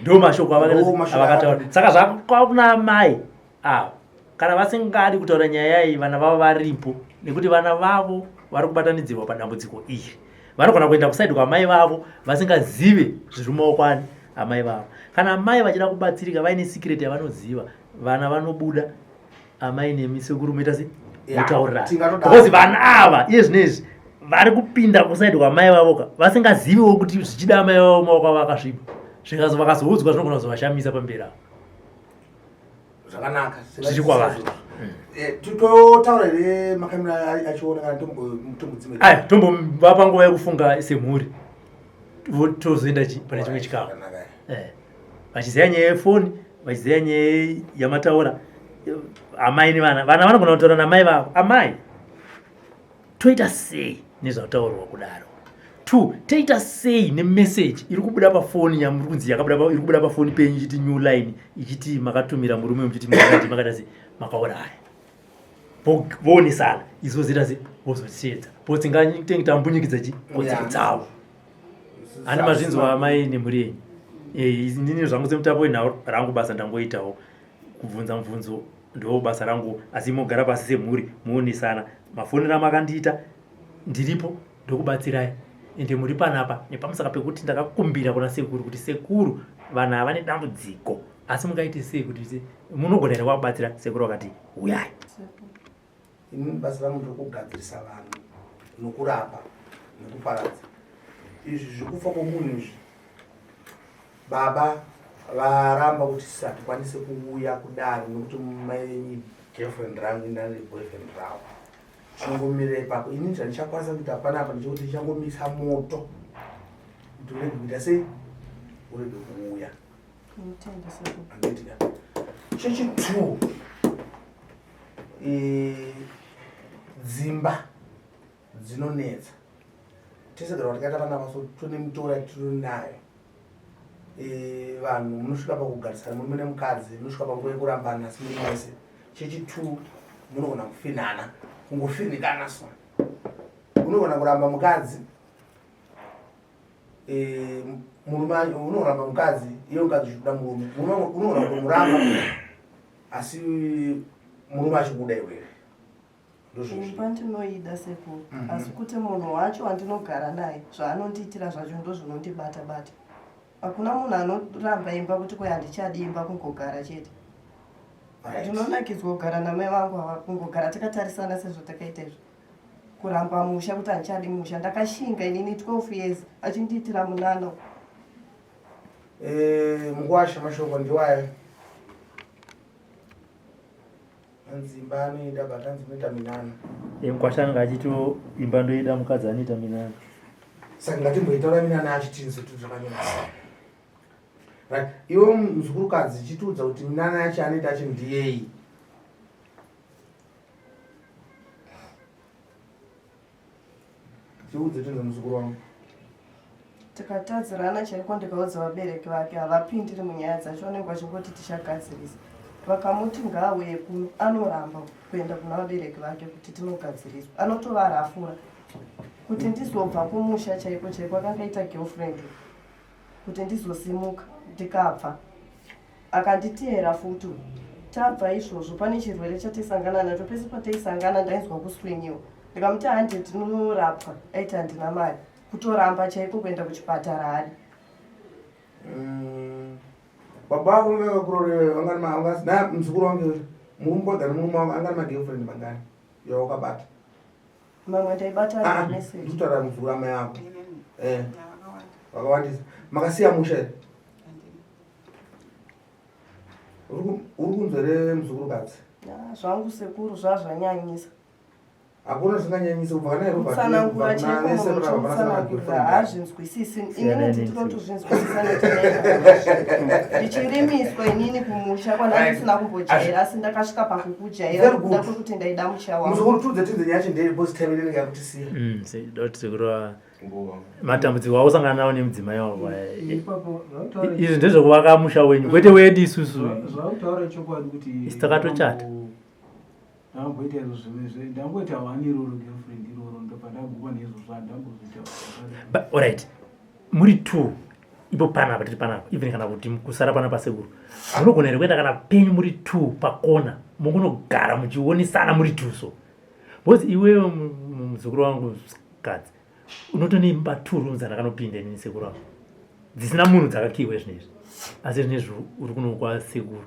Ndo mashoko avakataura. Saka zvakuna amai ava kana vasingadi kutaura nyaya iyi vana vavo varipo nekuti vana vavo vari kubatanidzirwa padambudziko iri. Vanogona kuenda kusaidi kwamai vavo vasingazive zviri mumaoko ani amai vavo. Kana amai vachida kubatsirika vaine secret yavanoziva, vana vanobuda amai nemi sekuru moita sei? Motaurirana. Because vana ava iye zvino izvi vari kupinda kusaidi kwamai vavo ka vasingaziviwo kuti zvichida amai vavo maoko avo akasviba. Zvikazo vakazoudzwa zvinogona kuzovashamisa pamberi apo. Zvakanaka. Zviri kwavari. Eh, totaura here makamera achiona kana tombodzimira? Aya, tombovapa nguva yekufunga semhuri. Tozoenda pane chimwe chikamu. Eh. Vachiziva nyaya yefoni, vachiziva nyaya yamataura amai nevana. Vana vanogona kutaura namai vavo. Amai, toita sei nezvataurwa kudaro? Two, toita sei nemessage iri kubuda pafoni yamuri kunzi yakabuda iri kubuda pafoni penyu ichiti new line ichiti makatumira murume muchiti makati makata sei makauraya. Voonesana isu vozoita sei vozotiedza. Potsi ngatenge tambunyikidza chi kodzero dzavo. Hani mazvinzwa amai nemhuri yenyu. Eh, inini zvangu semutapo wenhau rangu basa ndangoitawo kubvunza mubvunzo ndo basa rangu asi mogara pasi semhuri moonesana mafonero amakandiita ndiripo ndokubatsirai ende muri panapa nepamusaka pekuti ndakakumbira kuna sekuru kuti sekuru vanhu ava vane dambudziko asi mungaite sei kuti munogona here kuvabatsira sekuru vakati huyai Inini basa rangu ndokugadzirisa vanhu nokurapa nekuparadza izvi zvekufa kwomunhu izvi baba varamba kuti hatikwanise kuuya kudare nokuti mai venyu girlfriend rangu inani boyfriend ravo chinongomirira ipapo ini zvandichakwanisa kuita panapa ndechekuti ndichangomisa moto kuti urege kuita sei urege kuuya chechitwo e, dzimba dzinonetsa tese gara takaita vana vaso tone mitoro yatinonayo e, vanhu munosvika pakugarisana murume nemukadzi munosvika panguva yekurambana asi muri mese chechitwo munogona kufinhana kungofinhikana so unogona kuramba mukadzi e, murume unoramba mukadzi iye mukadzi uchikuda murume unogona kutomuramba asi murume achikuda iwewe Imba ndinoida sekuru mm -hmm. asi kuti munhu wacho wandinogara naye zvaanondiitira zvacho ndozvinondibata bata. Hakuna munhu anoramba imba kuti kwai handichadi imba kungogara chete. Ndinonakidzwa kugara namai vangu ava kungogara takatarisana sezvatakaita izvo. Kuramba musha kuti handichadi musha ndakashinga inini 12 years achindiitira munana. Eh, mukwasha mashoko ndiwaya. Hanzi imba anoida but hanzi inoita minana. Eh, mukwasha anenge achiti imba ndoida mukadzi anoita minana. Saka ngatimboitaura minana yacho tinzwe kuti zvakamira sei. Right. Iwe muzukurukadzi chitiudza kuti minana yacho anoita acho ndiyei. Tiudze tinzwe muzukuru wangu. Tikatadzirana chaiko ndikaudza vabereki vake havapindiri munyaya dzacho vanenge vachingoti tichagadzirisa. Vakamuti ngaauye kuno anoramba kuenda kuna vabereki vake kuti tinogadziriswa. Anotovarafura kuti ndizobva kumusha chaiko chaiko akanga aita girlfriend kuti ndizosimuka ndikabva akanditeera futi tabva izvozvo pane chirwere chataisangana nacho pese pataisangana ndainzwa kuswinyiwa ndikamuti hande tinorapwa aiti handina mari kutoramba chaiko kuenda kuchipatara hadi mm, baba vako vanga muzukuru wangu murume kwagara murume wangu anga magirlfriend mangani yawakabata mamwe ndaibata ah, ah, message ndikutaura muzukuru amai ako eh vakawandisa makasiya musha here uri kunzwa here muzukurukadzi zvangu sekuru zvazvanyanyisa hakuna zvinganyanyisa kubva kana kutsanangura chaikotsanangura hazvinzwisisi inini ndinotozvinzwisisa ndichirimiswa inini kumusha kwana ndisina kumbojaira asi ndakasvika pakukujaira kuda kwekuti ndaida musha wangu muzukuru tudze tidze nyaya chindei because time inenge yakutisiya mm, sekuru matambudziko akusangana nawo nemudzimai wavo izvi ndezvekuvaka musha wenyu kwete wedu isusu zvautaura chokwadi kuti isu takatochata. Ndakamboita izvo zvimwe zve ndangoita one iroro girlfriend iroro ndobva ndaguma neizvozvo handambozoita But alright, muri two ipo panapa tiri panapa even kana kuti kusara pana pasekuru munogona here kuenda kana penyu muri two pakona mongonogara muchionesana muri two so because iwewe muzukuru wangu kadzi unotoneimba two rooms andakanopinda inini sekuru wangu dzisina munhu dzakakiiwa zvinezvi asi zvinezvi uri kunokwa sekuru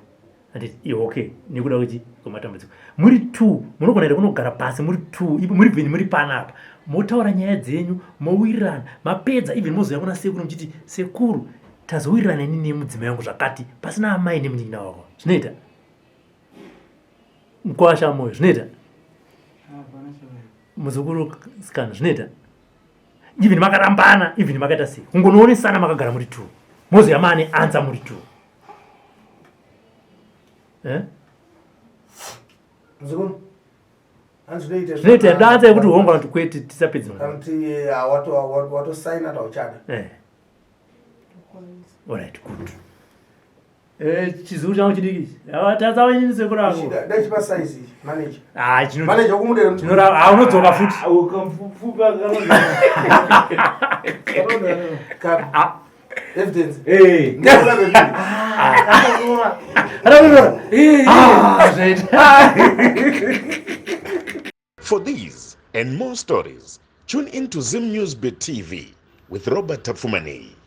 handiti ihoke nekuda kwechi kwematambudziko muri two munogona here kunogara pasi muri two ipo muri vheni muri panapa motaura nyaya dzenyu mowirirana mapedza even mozouya kuna sekuru muchiti sekuru tazowirirana ini nemudzimai wangu zvakati pasina amai nemunin'ina wako zvinoita mkwasha moyo zvinoita muzukuru sikana zvinoita even makarambana even makaita sei kungonoonesana makagara muri two mozoya maane ansa muri two eh? Muzukuru hanzi zvinoita danza yekuti hongu kana kuti kwete tisapedze kana kuti eh, watosaina tauchada eh. Alright, good. Eh, chizukuru changu chidiki ichi. Avatadza wenyini sekuru ako. Dai chipa size ichi, manager. Ah, chino. Manager ukumudera. Chinora, ah unodzoka futi. Ah, ukamfupa kana. Ah. Evidence. Eh. Ndinoona baby. Ah. Eh. Ah, zvaita. For these and more stories, tune in to Zim News Bit TV with Robert Tafumani.